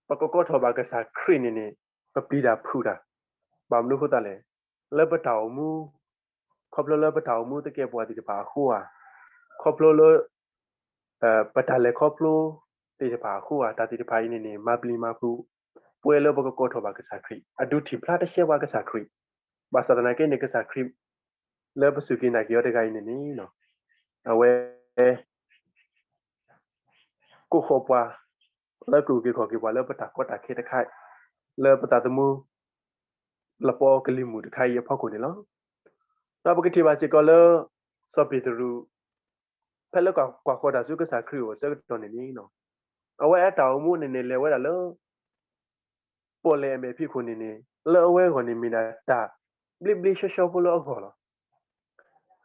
ပကကိးထီၣ်ဘၣ်ကစၢ်ခရံာ်န့ၣ်န့ၣ် ပပျံၤတၢ်ဖုးတၢ် ဘၣ်မနုၤအဃိသတးလဲၣ် လၢပတၢ်အိၣ်မူ ခီဖျိလၢပတၢ်အိၣ်မူသကဲာ်ပဝးသ့ၣ်တဖၣ်အဃိဧါ, ခီဖျိလၢ ပတၢ်လဲၤခီဖျိသ့ၣ်တဖၣ်အဃိဧါ, တၢ်သ့ၣ်တဖၣ်အံၤန့ၣ်န့ၣ် မၤပျံၤမၤဖုး ပဝဲလၢပကကိးထီၣ်ဘၣ်ကစၢ်ခရံာ် အဒုးထံၣ်ဖျါတရှဲပှၤကစၢ်ခရံာ်, ဘၣ်ဆၣ်သနာ်က့န့ၣ် ကစၢ်ခရံာ် လၢပစူၢ်က့ၤနာ်က့ၤအီၤတဂၤအံၤန့ၣ်န့ၣ် အဝဲ ကိးဃီၤပှၤ လၢကအုၣ်က့ၤခီၣ်က့ၤပှၤလၢပတၢ်ကီတၢ်ခဲတခါ လၢပသးသမူ လပီကလံၤမုၢ်တခါအံၤအဖီခိၣ်န့ၣ်လီၤ. ဒီးပကထံၣ်ဘၣ်စ့ၢ်ကီးလၢ စီၤပ့းတရူး ဖဲလၢကွၢ်ဃီၤတၢ်ဆူကစၢ်ခရံာ်အအိၣ်အဆၢကတီၢ်န့ၣ်န့ၣ် အဝဲအတၢ်အိၣ်မူန့ၣ်န့ၣ် လဲၤဝဲဒၣ်လၢ ပီၣ်လဲၣ်အမဲာ်ဖံးခိၣ်န့ၣ်န့ၣ် လၢအဝဲအဂီၢ်န့ၣ်မ့ၢ်ဒၣ်တၢ် ဘျ့ဘျ့ဆှီဆှီဖိလၢအဂီၢ်လီၤ.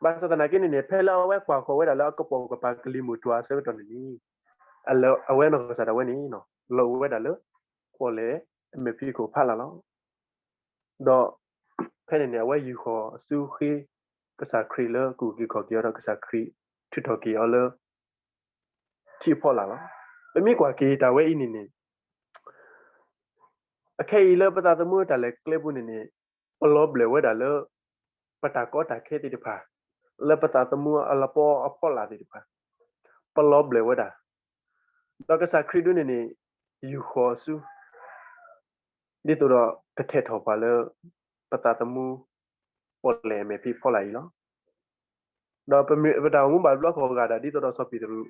ဘၣ်ဆၣ်သနာ်က့န့ၣ်န့ၣ် ဖဲလၢအဝဲကွၢ်ဃီၤဝဲဒၣ်လၢအကပိာ်ကပၤကလံၤမုၢ်တွၤအဆၢကတီၢ်န့ၣ်န့ၣ် အဝဲနီၢ်ကစၢ်ဒၣ်ဝဲန့ၣ် လီၤအိၣ်ဝဲဒၣ်လၢ ပီၣ်လဲၣ်အမဲာ်ဖံးခိၣ်ဖးလၢ်လီၤ. ဒီး ဖဲန့ၣ်န့ၣ် အဝဲယူာ်ဃီၤအစုဃ့ ကစၢ်ခရံာ်လၢကအုၣ်က့ၤခီၣ်က့ၤအီၤဒီးကစၢ်ခရံာ် ထုးထီၣ်က့ၤအီၤလၢ ထံဖီလာ်လီၤ. ပမ့ၢ်ကွၢ်က့ၤတၢ်ဝဲအံၤန့ၣ်န့ၣ် အခဲအံၤလၢပသးသမူတၢ်လဲၤကျဲပူၤန့ၣ်န့ၣ် ပလီၤဘျၢၣ်ဝဲဒၣ်လၢ ပတၢ်ကီတၢ်ခဲသ့ၣ်တဖၣ် လၢပသးသမူအလပီအဖီလာ်သ့ၣ်တဖၣ် ပလီၤဘျၢၣ်ဝဲဒၣ် ဒီးကစၢ်ခရံာ်ဒုန့ၣ်န့ၣ် ယူာ်ဃီၤအစု ဒ်သိးဒီးကထဲးထီၣ်ပှၤလၢ ပသးသမူ ပီၣ်လဲၣ်အမဲာ်ဖံးဖီလာ်အံၤလီၤ. ဒီးပတၢ်အိၣ်မူဘၣ်ဘျီဃီၤဂၤဒၣ်ဒ်သိးဒီးစီၤပ့းတရူး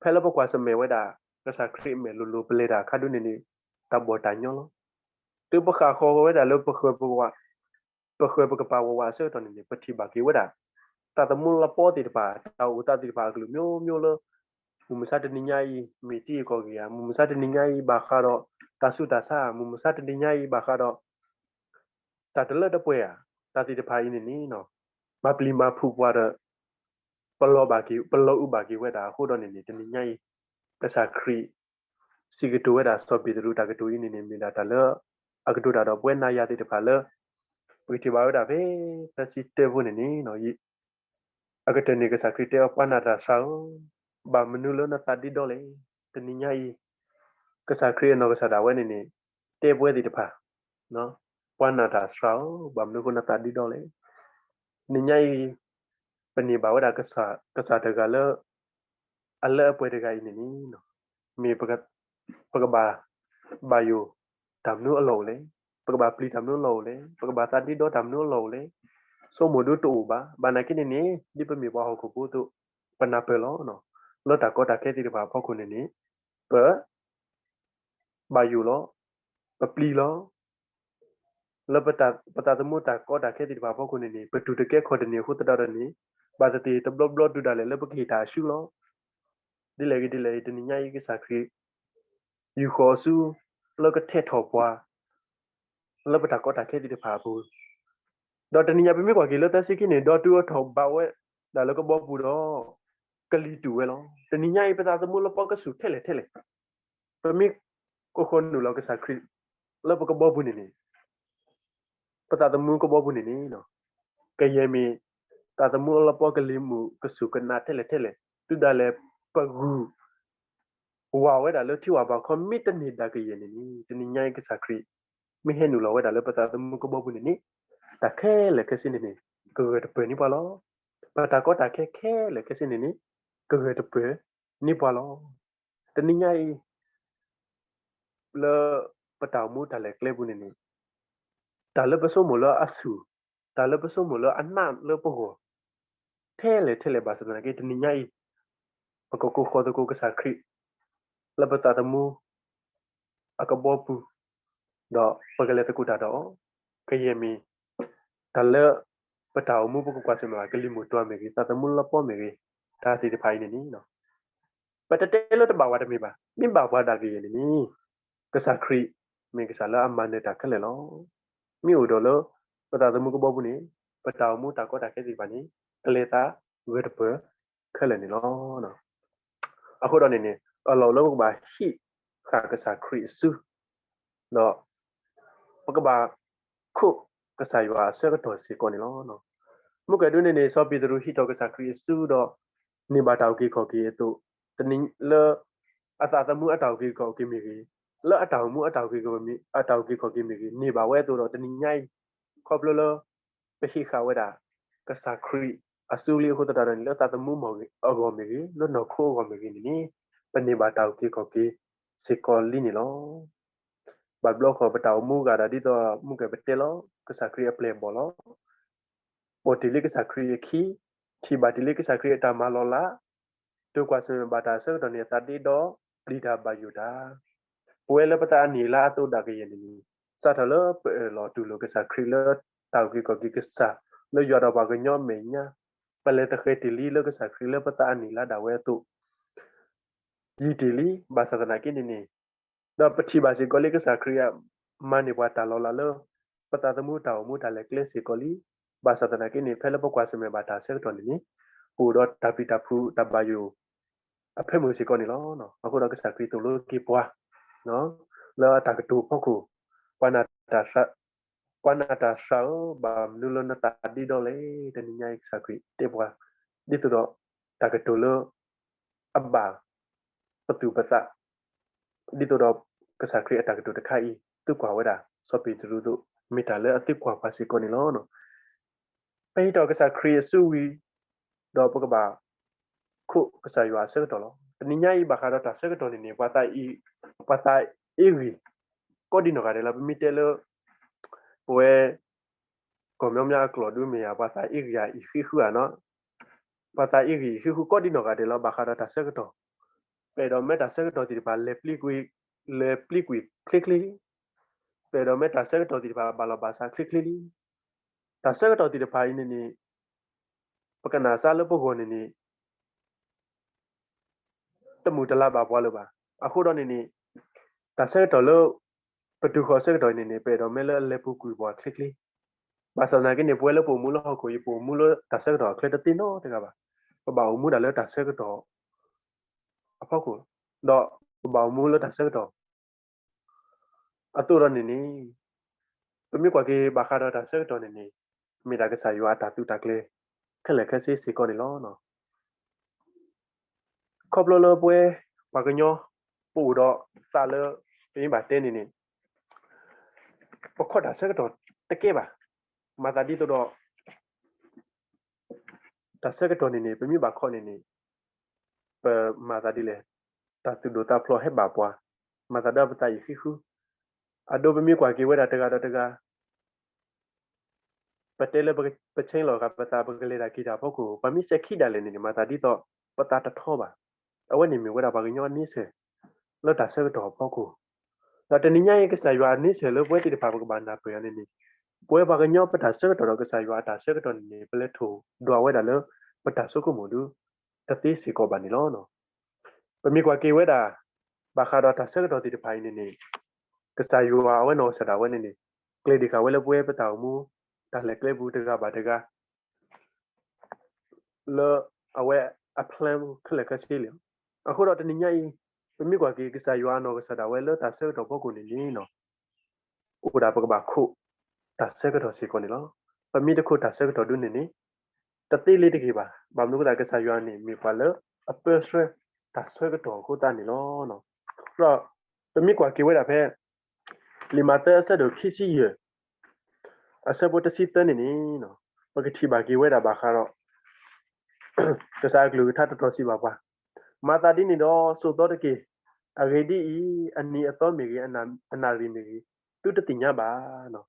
ဖဲလၢပကွၢ်ဆၢၣ်မဲာ်ဝဲဒၣ် ကစၢ်ခရံာ်အမဲာ်လိၤလိၤပလဲၤတၢ်အခါဒုန့ၣ်န့ၣ် တၢ်ဘီၣ်တၢ်ညီလီၤ. တုၤပဃၣ်ဃီၤဝဲဒၣ်လၢပဃၢၤပဝး ပဃၢၤပကပၤဝးဝးအဆၢကတီၢ်န့ၣ်န့ၣ် ပထံၣ်ဘၣ်က့ၤဝဲဒၣ် သးသမူလပီသ့ၣ်တဖၣ် တၢ်အိၣ်သးသ့ၣ်တဖၣ်အကလုာ်မျိုးမျိုးလၢ မုၢ်မဆါတနံၤညါအံၤ မ့ၢ်တံၤအကီၢ်ဂ့ၤဧါ, မုၢ်မဆါတနံၤညါအံၤဘၣ်ဃးဒီး တၢ်ဆူးတၢ်ဆါဧါ, မုၢ်မဆါတနံၤညါအံၤဘၣ်ဃးဒီး တၢ်တလၢတပှဲၤဧါ, တၢ်သ့ၣ်တဖၣ်အံၤန့ၣ်န့ၣ် မၤပျံၤမၤဖုးပှၤဒီး ပလီၤဘၣ်က့ၤ ပလီၤအုးဘၣ်က့ၤဝဲဒၣ်အဃိဒီးန့ၣ်န့ၣ် တနံၤညါအံၤ ကစၢ်ခရံာ် စံးကတိၤဝဲဒၣ်စီၤပ့းတရူးတၢ်ကတိၤအံၤန့ၣ်န့ၣ် မ့ၢ်ဒၣ်တၢ်လၢ အကတိၤတၢ်ဒီးပဝဲနၤယၤသ့ၣ်တဖၣ်လၢ ပကထံၣ်ဘၣ်ဝဲဒၣ်ဖဲ သၢဆံတၢဖိန့ၣ်န့ၣ် အကတၢၢ်န့ၣ် ကစၢ်ခရံာ်တဲအီၤ ပှၤနာ်တၢ်စှၤဧၢ, ဘၣ်မနုၤလၢနသးဒ့ဒီလဲၣ်. တနံၤညါအံၤ ကစၢ်ခရံာ်အနီၢ်ကစၢ်ဒၣ်ဝဲန့ၣ်န့ၣ် တဲပဝဲသ့ၣ်တဖၣ် ပှၤနာ်တၢ်စှၤဧၢ, ဘၣ်မနုၤအဃိနသးဒ့ဒီလဲၣ်. တနံၤညါအံၤ ပန့ၢ်ဘၣ်ဝဲဒၣ် ကစၢ်တဂၤလၢ အလၢအပှဲၤတဂၤအံၤန့ၣ်န့ၣ် မ့ၢ် ပကဘၣ်ဘၣ်ယိၣ်တၢ်မနုၤအလီၢ်အိၣ်လဲၣ်, ပကဘၣ်ပျံၤတၢ်မနုၤအလီၢ်အိၣ်လဲၣ်, ပကဘၣ်သးဒ့ဒီတၢ်မနုၤအလီၢ်အိၣ်လဲၣ်, ဆိကမိၣ်ဒုတအိၣ်ဘၣ်. ဘၣ်နာ်က့န့ၣ်န့ၣ် ဒ်ပမ့ၢ်ပှၤဟီၣ်ခိၣ်ဖိအသိး ပနၢ်ပၢၢ်လီၤ. လၢတၢ်ကီတၢ်ခဲသ့ၣ်တဖၣ်အဖီခိၣ်န့ၣ်န့ၣ် ပ ဘၣ်ယိၣ်လီၤ, ပပျံၤလီၤ. လၢပသးသမူတၢ်ကီတၢ်ခဲသ့ၣ်တဖၣ်အဖီခိၣ်န့ၣ်န့ၣ် ပတူၢ်တကဲခီၣ်တန့ၢ်အဃိသတးဒီးန့ၣ် ဘၣ်သ့ၣ်သ့ၣ်တဘျီဘျီတုၤဒၣ်လဲာ်လၢပကဟ့ၣ်တၢ်အစုလီၤ. ဒ်လဲၣ်ဂ့ၤဒ်လဲၣ်ဂ့ၤ တနံၤညါအံၤကစၢ်ခရံာ် ယူာ်ဃီၤအစု လၢကထဲးထီၣ်ပှၤ လၢပတၢ်ကီတၢ်ခဲသ့ၣ်တဖၣ်အပူၤ ဒီးတနံၤညါပမ့ၢ်ကွၢ်က့ၤလၢသၢဆံခံန့ၣ် ဒီတုၤအထီၣ်ဘးဝဲဒၣ်လၢကဘီပူၤဒီး ကလံၤတူာ်ဝဲလီၤ. တနံၤညါအံၤ ပသးသမူလပီကစူၢ်ထဲလဲၣ်ထဲလဲၣ်, ပမ့ၢ်ကဃီနုာ်လီၤကစၢ်ခရံာ် လၢပကဘီပူၤန့ၣ်န့ၣ် ပသးသမူကဘီပူၤန့ၣ်န့ၣ် ကယဲၢ်မ့ၢ် သးသမူလပီကလံၤမုၢ်ကစူၢ်ကနာ်ထဲလဲၣ်ထဲလဲၣ် တုၤဒၣ်လဲာ်ပဂုၢ် ဝၤဝဲဒၣ်လၢထံဝၤဘးခီ မ့ၢ်တန့ၢ်ဒၣ်ကယဲၢ်န့ၣ်န့ၣ် တနံၤညါအံၤကစၢ်ခရံာ် မ့ၢ်ဟဲနုာ်လီၤဝဲဒၣ်လၢပသးသမူကဘီပူၤန့ၣ်န့ၣ် တၢ်ခဲလၢာ်ခဲဆ့န့ၣ်န့ၣ် ကဂၢၢ်တပၢၢ်န့ၢ်ပှၤလီၤ. ပတၢ်ကီတၢ်ခဲခဲလၢာ်ခဲဆ့န့ၣ်န့ၣ် ကဂၢၢ်တပၢၢ်န့ၢ်ပှၤလီၤ. တနံၤညါအံၤ လၢပတၢ်အိၣ်မူတၢ်လဲၤကျဲပူၤန့ၣ်န့ၣ် တၢ်လၢပဆိကမိၣ်လၢအဆူၣ်, တၢ်လၢပဆိကမိၣ်လၢအနးလၢပဂီၢ် ထဲလဲၣ်ထဲလဲၣ်ဘၣ်ဆၣ်သနာ်က့ တနံၤညါအံၤ ပကကိးဃီၤသကိးကစၢ်ခရံာ် လၢပသးသမူအကဘီပူၤ, ဒီးပကလဲၤသကိးတၢ်ဒီးအီၤ, ကယဲၢ်မ့ၢ် တၢ်လၢပတၢ်အိၣ်မူပကကွၢ်ဆၢၣ်မဲာ်ဘၣ် ကလံၤမုၢ်တွၤမ့ၢ်ဂ့ၤ, သးသမူလီပီမ့ၢ်ဂ့ၤ, တၢ်သ့ၣ်တဖၣ်အံၤန့ၣ်န့ၣ် ပတတဲလၢတဘၣ်ဝဲတမ့ၢ်ဘၣ်. မ့ၢ်ဘၣ်ပှၤဒၣ်ကယဲၢ်န့ၣ်န့ၣ် ကစၢ်ခရံာ်မ့ၢ်ကစၢ်လၢအမၤနၢၤတၢ်ခဲလၢာ်လီၤ. မ့ၢ်အိၣ်ဒီးလၢ ပသးသမူကဘီပူၤန့ၣ် ပတၢ်အိၣ်မူတၢ်ကီတၢ်ခဲသ့ၣ်တဖၣ်န့ၣ် ကလဲၤသးဂၢၢ်တပၢၢ်ခဲလၢာ်န့ၣ်လီၤ. အဃိဒီးန့ၣ်န့ၣ် အလီၢ်လၢပကဘၣ်ဟံးဃာ်ကစၢ်ခရံာ်အစု ဒီး ပကဘၣ်ခိးကစၢ်ယွၤအဆၢကတီၢ်စ့ၢ်ကီးန့ၣ်လီၤ. မုၢ်ကဲဒုန့ၣ်န့ၣ် စီၤပ့းတရူးဟံးထီၣ်ကစၢ်ခရံာ်အစုဒီး န့ၢ်ဘၣ်တၢ်အုၣ်က့ၤခီၣ်က့ၤအသိး, တနံၤလၢ အသးသမူအတၢ်အုၣ်က့ၤခီၣ်က့ၤမ့ၢ်ဂ့ၤ, လၢအတၢ်အိၣ်မူအတၢ်အုၣ်က့ၤခီၣ်က့ၤမ့ၢ်ဂ့ၤ, န့ၢ်ဘၣ်ဝဲအသိးဒီး တနံၤညါအံၤ ခီဖျိလၢ ပဟံးဃာ်ဝဲဒၣ် ကစၢ်ခရံာ်အစုလံအဃိသတးဒီးန့ၣ် လၢသးသမူအဂီၢ်မ့ၢ်ဂ့ၤ, လၢနီၢ်ခိအဂီၢ်မ့ၢ်ဂ့ၤန့ၣ်န့ၣ် ပန့ၢ်ဘၣ်တၢ်အုၣ်က့ၤခီၣ်က့ၤစ့ၢ်ကီးလံန့ၣ်လီၤ. ဘၣ်ဘျီဃီပတၢ်အိၣ်မူဂၤဒၣ်ဒ်သိးမုၢ်ကဲပတဲလီၤ ကစၢ်ခရံာ်အပျဲၢ်အဘီၣ်လီၤ. ပိာ်တ့ၢ်လံကစၢ်ခရံာ်အခံ, ထံၣ်ဘၣ်တ့ၢ်လံကစၢ်ခရံာ်အတၢ်မၤလီၤလး, တိၢ်ကွၢ်ဆၢၣ်မဲာ်ဘၣ်တၢ်အဆၢကတီၢ်န့ၣ် အသးဒ့ဒီး ပျံၤတၢ်ဘၣ်ယိၣ်တၢ် ပဝဲလၢပသးအနံၣ်အလါအသိးဒၣ်ကယဲၢ်န့ၣ်န့ၣ် စးထီၣ်လၢပအၢၣ်လီၤတူၢ်လိာ်ကစၢ်ခရံာ်လၢတၢ်အုၣ်က့ၤခီၣ်က့ၤကစၢ် လၢယွၤဒီးပှၤကညီအမဲာ်ညါ, ပလဲၤသဃဲၤတ့ၢ်လံလၢကစၢ်ခရံာ်လၢပသးအနံၣ်အလါဒၣ်ဝဲအသိး ယံာ်တ့ၢ်လံ ဘၣ်ဆၣ်သနာ်က့န့ၣ်န့ၣ် ဒီးပထံၣ်ဘၣ်စ့ၢ်ကီးလံကစၢ်ခရံာ်အမၤန့ၢ်ပှၤတၢ်လီၤလးလၢ ပသးသမူတၢ်အိၣ်မူတၢ်လဲၤကျဲစ့ၢ်ကီးလံ. ဘၣ်ဆၣ်သနာ်က့န့ၣ် ဖဲလၢပကွၢ်ဆၢၣ်မဲာ်ဘၣ်တၢ်ဆၢကတီၢ်န့ၣ်န့ၣ် ပအိၣ်ဒီးတၢ်ပျံၤတၢ်ဖုးတၢ်ဘၣ်ယိၣ် အဖၢမုၢ်စ့ၢ်ကီးန့ၣ်လီၤ. အဃိဒီးကစၢ်ခရံာ်သိၣ်လိက့ၤပှၤ လၢအတၢ်ကတိၤအဖီခိၣ် ပှၤနာ်တၢ်သး ပှၤနာ်တၢ်သးဧၢ, ဘၣ်မနုၤလၢနသးဒ့ဒီလဲၣ်. တနံၤညါအံၤကစၢ်ခရံာ်တဲပှၤ ဒ်သိးဒီး တၢ်ကတိၤလၢ အဘၣ် ပသူၣ်ပသး ဒ်သိးဒီး ကစၢ်ခရံာ်အတၢ်ကတိၤတခါအံၤ သုကွၢ်ဝဲဒၣ် စီၤပ့းတရူးအသိး မ့ၢ်တၢ်လၢအသုကွၢ်ပှၤစ့ၢ်ကီးန့ၣ်လီၤ. ပဟံးထီၣ်ကစၢ်ခရံာ်အစုဝံၤ ဒီးပကဘၣ် ခိးကစၢ်ယွၤအဆၢကတီၢ်လီၤ. တနံၤညါအံၤဘၣ်ဃးဒီးတၢ်ဆၢကတီၢ်န့ၣ်န့ၣ် ပှၤသးအ့ၣ်ဂံၢ် ကီဒံနီၢ်ဂၤဒဲးလီၤ. ပမ့ၢ်တဲလၢ ပဝဲ ကီၢ်မၠီမၠါအကျိာ်ဒုမ့ၢ်ဧါ ပှၤသးအ့ၣ်ဂံၢ်အအံၣ်ဃံဃုဧါနီၤ, ပှၤသးအ့ၣ်ဂံၢ်အံၣ်ဃံဃုကီဒံနီၢ်ဂၤဒဲးလီၤ ဘၣ်ဃးဒီးတၢ်ဆၢကတီၢ်, ပအဲၣ်ဒိးမ့ၢ်တၢ်ဆၢကတီၢ်သ့ၣ်တဖၣ် လဲၤပျံၤကွံာ် လဲၤပျံၤကွံာ်ချ့ချ့လံ, ပအဲၣ်ဒိးမ့ၢ်တၢ်ဆၢကတီၢ်သ့ၣ်တဖၣ် ဘၣ်လီၤဘၣ်စးချ့ချ့လံ, တၢ်ဆၢကတီၢ်သ့ၣ်တဖၣ်အံၤန့ၣ်န့ၣ် ပကနၣ်စၢ်လၢပဂီၢ်န့ၣ်န့ၣ် တမုာ်တလၤဘၣ်ပှၤလၢၤဘၣ်. အဃိဒီးန့ၣ်န့ၣ် တၢ်ဆၢကတီၢ်လၢ ပတုၤဃီၤဆၢကတီၢ်အံၤန့ၣ်န့ၣ် ပအဲၣ်ဒိးမ့ၢ်လၢအလဲၤပူၤကွံာ်ပှၤချ့ချ့, ဘၣ်ဆၣ်သနာ်က့န့ၣ် ပဝဲလၢပအိၣ်မူလၢဟီၣ်ခိၣ်အံၤ ပအိၣ်မူလၢတၢ်ဆၢကတီၢ်အချၢတသ့နီတဂၤဘၣ်. ပဘၣ်အိၣ်မူဒၣ်လၢတၢ်ဆၢကတီၢ်အဖီခိၣ်, ဒီးပဘၣ်အိၣ်မူလၢတၢ်ဆၢကတီၢ် အသိးဒီးန့ၣ်န့ၣ် ပမ့ၢ်ကွၢ်က့ၤဘၣ်ဃးဒီးတၢ်ဆၢကတီၢ်န့ၣ်န့ၣ် မ့ၢ်ဒၣ်ကစၢ်ယွၤအတၢ်သုးတၢ်ကျဲၤ ခဲလၢာ်ခဲဆ့စ့ၢ်ကီးန့ၣ်လီၤ. ခီဖျိလၢပဝဲပှၤကညီ ပအိၣ်ဒီးသးလၢ ပမ့ၢ်ဘၣ်တဲန့ၣ်န့ၣ် ပခိးတၢ်ဆၢကတီၢ်တကဲဘၣ်. မၤသးဒ်သိးဒီး တၢ်ဆၢကတီၢ်န့ၣ်န့ၣ် ပမ့ၢ်ဘၣ်ခိးန့ၣ်န့ၣ် ပမၤသးဒ်လဲၣ်, တၢ်သူၣ်ဒိၣ်သးဖျိးဟဲဘၣ်ပှၤ, မၤသးဒ်ပသးအံၣ်ဃံဃု, အဒိပမ့ၢ်ကွၢ်က့ၤဝဲဒၣ်တဂၤဒီးတဂၤ ပတဲလၢပဆဲးလီၤဃာ်ပသး ပကလဲၤတၢ်က့ၤတၢ်အဖီခိၣ် ပှၤမ့ၢ်စဲးခံဒၣ်လဲာ်န့ၣ်န့ၣ် မၤသးဒ်သိး ပသးတထီဘၣ်. အဝဲန့ၣ်မ့ၢ်ဝဲဒၣ်ပှၤကညီအန့ဆၢၣ် လၢတၢ်ဆၢကတီၢ်အဖီခိၣ်, ဒီးတနံၤညါအံၤ ကစၢ်ယွၤအန့ဆၢၣ်လၢပဝဲသ့ၣ်တဖၣ် ပကဘၣ်နၢ်ပၢၢ်အီၤန့ၣ်န့ၣ် ပဝဲပှၤကညီပတၢ်ဆၢကတီၢ်ဒီးကစၢ်ယွၤအတၢ်ဆၢကတီၢ်န့ၣ်န့ၣ် ပလဲၤထိၣ်ဒွးဝဲဒၣ်လၢ ပတၢ်ဆိကမိၣ်ဒု တသ့စ့ၢ်ကီးဘၣ်န့ၣ်လီၤ. ပမ့ၢ်ကွၢ်က့ၤဝဲဒၣ် ဘၣ်ဃးဒီးတၢ်ဆၢကတီၢ်သ့ၣ်တဖၣ်အံၤန့ၣ်န့ၣ် ကစၢ်ယွၤအဝဲနီၢ်ကစၢ်ဒၣ်ဝဲန့ၣ်န့ၣ် ကျဲၤဒံးဃာ်ဝဲလၢပဝဲပတၢ်အိၣ်မူ တၢ်လဲၤကျဲပူၤတဂၤဘၣ်တဂၤ လၢအဝဲအ plan ခဲလၢာ်ခဲဆ့လံ. အဃိဒီးတနံၤညါအံၤ ပမ့ၢ်ကွၢ်က့ၤကစၢ်ယွၤအနီၢ်ကစၢ်ဒၣ်ဝဲလၢတၢ်ဆၢကတီၢ်ဖီခိၣ်န့ၣ်န့ၣ် အိၣ်ဒၣ်ပကဘၣ်ခိး တၢ်ဆၢကတီၢ်စ့ၢ်ကီးန့ၣ်လီၤ. ပမ့ၢ်တခိးတၢ်ဆၢကတီၢ်ဒုန့ၣ်န့ၣ် တသ့လၢၤတဂ့ၤဘၣ်. ဘၣ်မနုၤအဃိသတး ကစၢ်ယွၤန့ၣ် မ့ၢ်ပှၤလၢအပၢဆှၢ တၢ်ဆၢကတီၢ်အဃိသတးန့ၣ်လီၤ. ဒီးပမ့ၢ်ကွၢ်က့ၤဝဲဒၣ်ဖဲ လံာ်မးသဲအဆၢဒိၣ်ခံဆံယဲၢ် အဆၢဖိတဆံသၢန့ၣ်န့ၣ် ပကထံၣ်ဘၣ်က့ၤဝဲဒၣ်ဘၣ်ဃးဒီး ကစၢ်အကလုၢ်ကထါတတီၤစံးဘၣ်ပှၤ, မၤသးဒ်န့ၣ်ဒီးစိာ်သီတက့ၢ်. အဂ့ၢ်ဒ်အံၤ, အနံၤအသီမ့ၢ်ဂ့ၤ, အနၣ်ရံၣ်မ့ၢ်ဂ့ၤ, သုတသ့ၣ်ညါဘၣ်.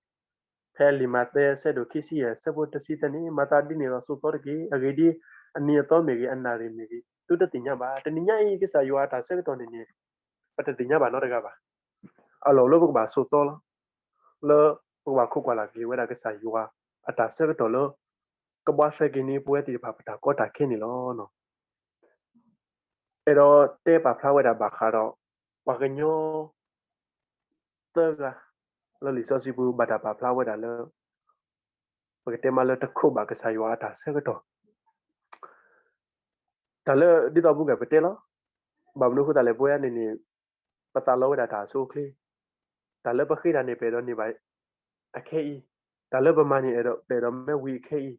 ဖဲလံာ်မးသဲအဆၢဒိၣ်ခံဆံယဲၢ် အဆၢဖိတဆံသၢန့ၣ် မၤသးဒ်န့ၣ်ဒီးစိာ်သီတက့ၢ်. အဂ့ၢ်ဒ်အံၤ, အနံၤအသီမ့ၢ်ဂ့ၤ, အနၣ်ရံၣ်မ့ၢ်ဂ့ၤ, သုတသ့ၣ်ညါဘၣ်. တနံၤညါအံၤ ကစၢ်ယွၤအတၢ်ဆၢကတီၢ်န့ၣ်န့ၣ် ပတသ့ၣ်ညါဘၣ်နီတဂၤဘၣ်. အလီၢ်လၢပကဘၣ်စိာ်သီလီၤ. လၢပကဘၣ်ခိးကွၢ်လၢ်က့ၤဝဲဒၣ်ကစၢ်ယွၤအတၢ်ဆၢကတီၢ်လၢ ကဘှါရှဲက့ၤန့ၢ်ပဝဲသ့ၣ်တဖၣ်ပတၢ်ကီတၢ်ခဲန့ၣ်လီၤ. အဲၣ်ဒိးတဲပာ်ဖျါဝဲဒၣ်ဘၣ်ဃးဒီး ပှၤကညီ သၢဂၤ လၢလံာ်စီဆှံပူၤ ဘၣ်တၢ်ပာ်ဖျါဝဲဒၣ်လၢ ပကတဲမးလၢတခိးဘၣ်ကစၢ်ယွၤအတၢ်ဆၢကတီၢ် တၢ်လၢဒ်သိးပူၤကပတဲလီၤ. ဘၣ်မနုၤအဃိသတးလဲၣ် ပဝဲန့ၣ်န့ၣ် ပသးလီဝဲဒၣ်တၢ်အဆိအချ့, တၢ်လၢပဃ့တၢ်န့ၣ် ပအဲၣ်ဒိးန့ၢ်ဘၣ်အခဲအံၤ, တၢ်လၢပမၤန့ၣ် အဲၣ်ဒိးပအဲၣ်ဒိးမ့ၢ်ဝံၤအခဲအံၤ,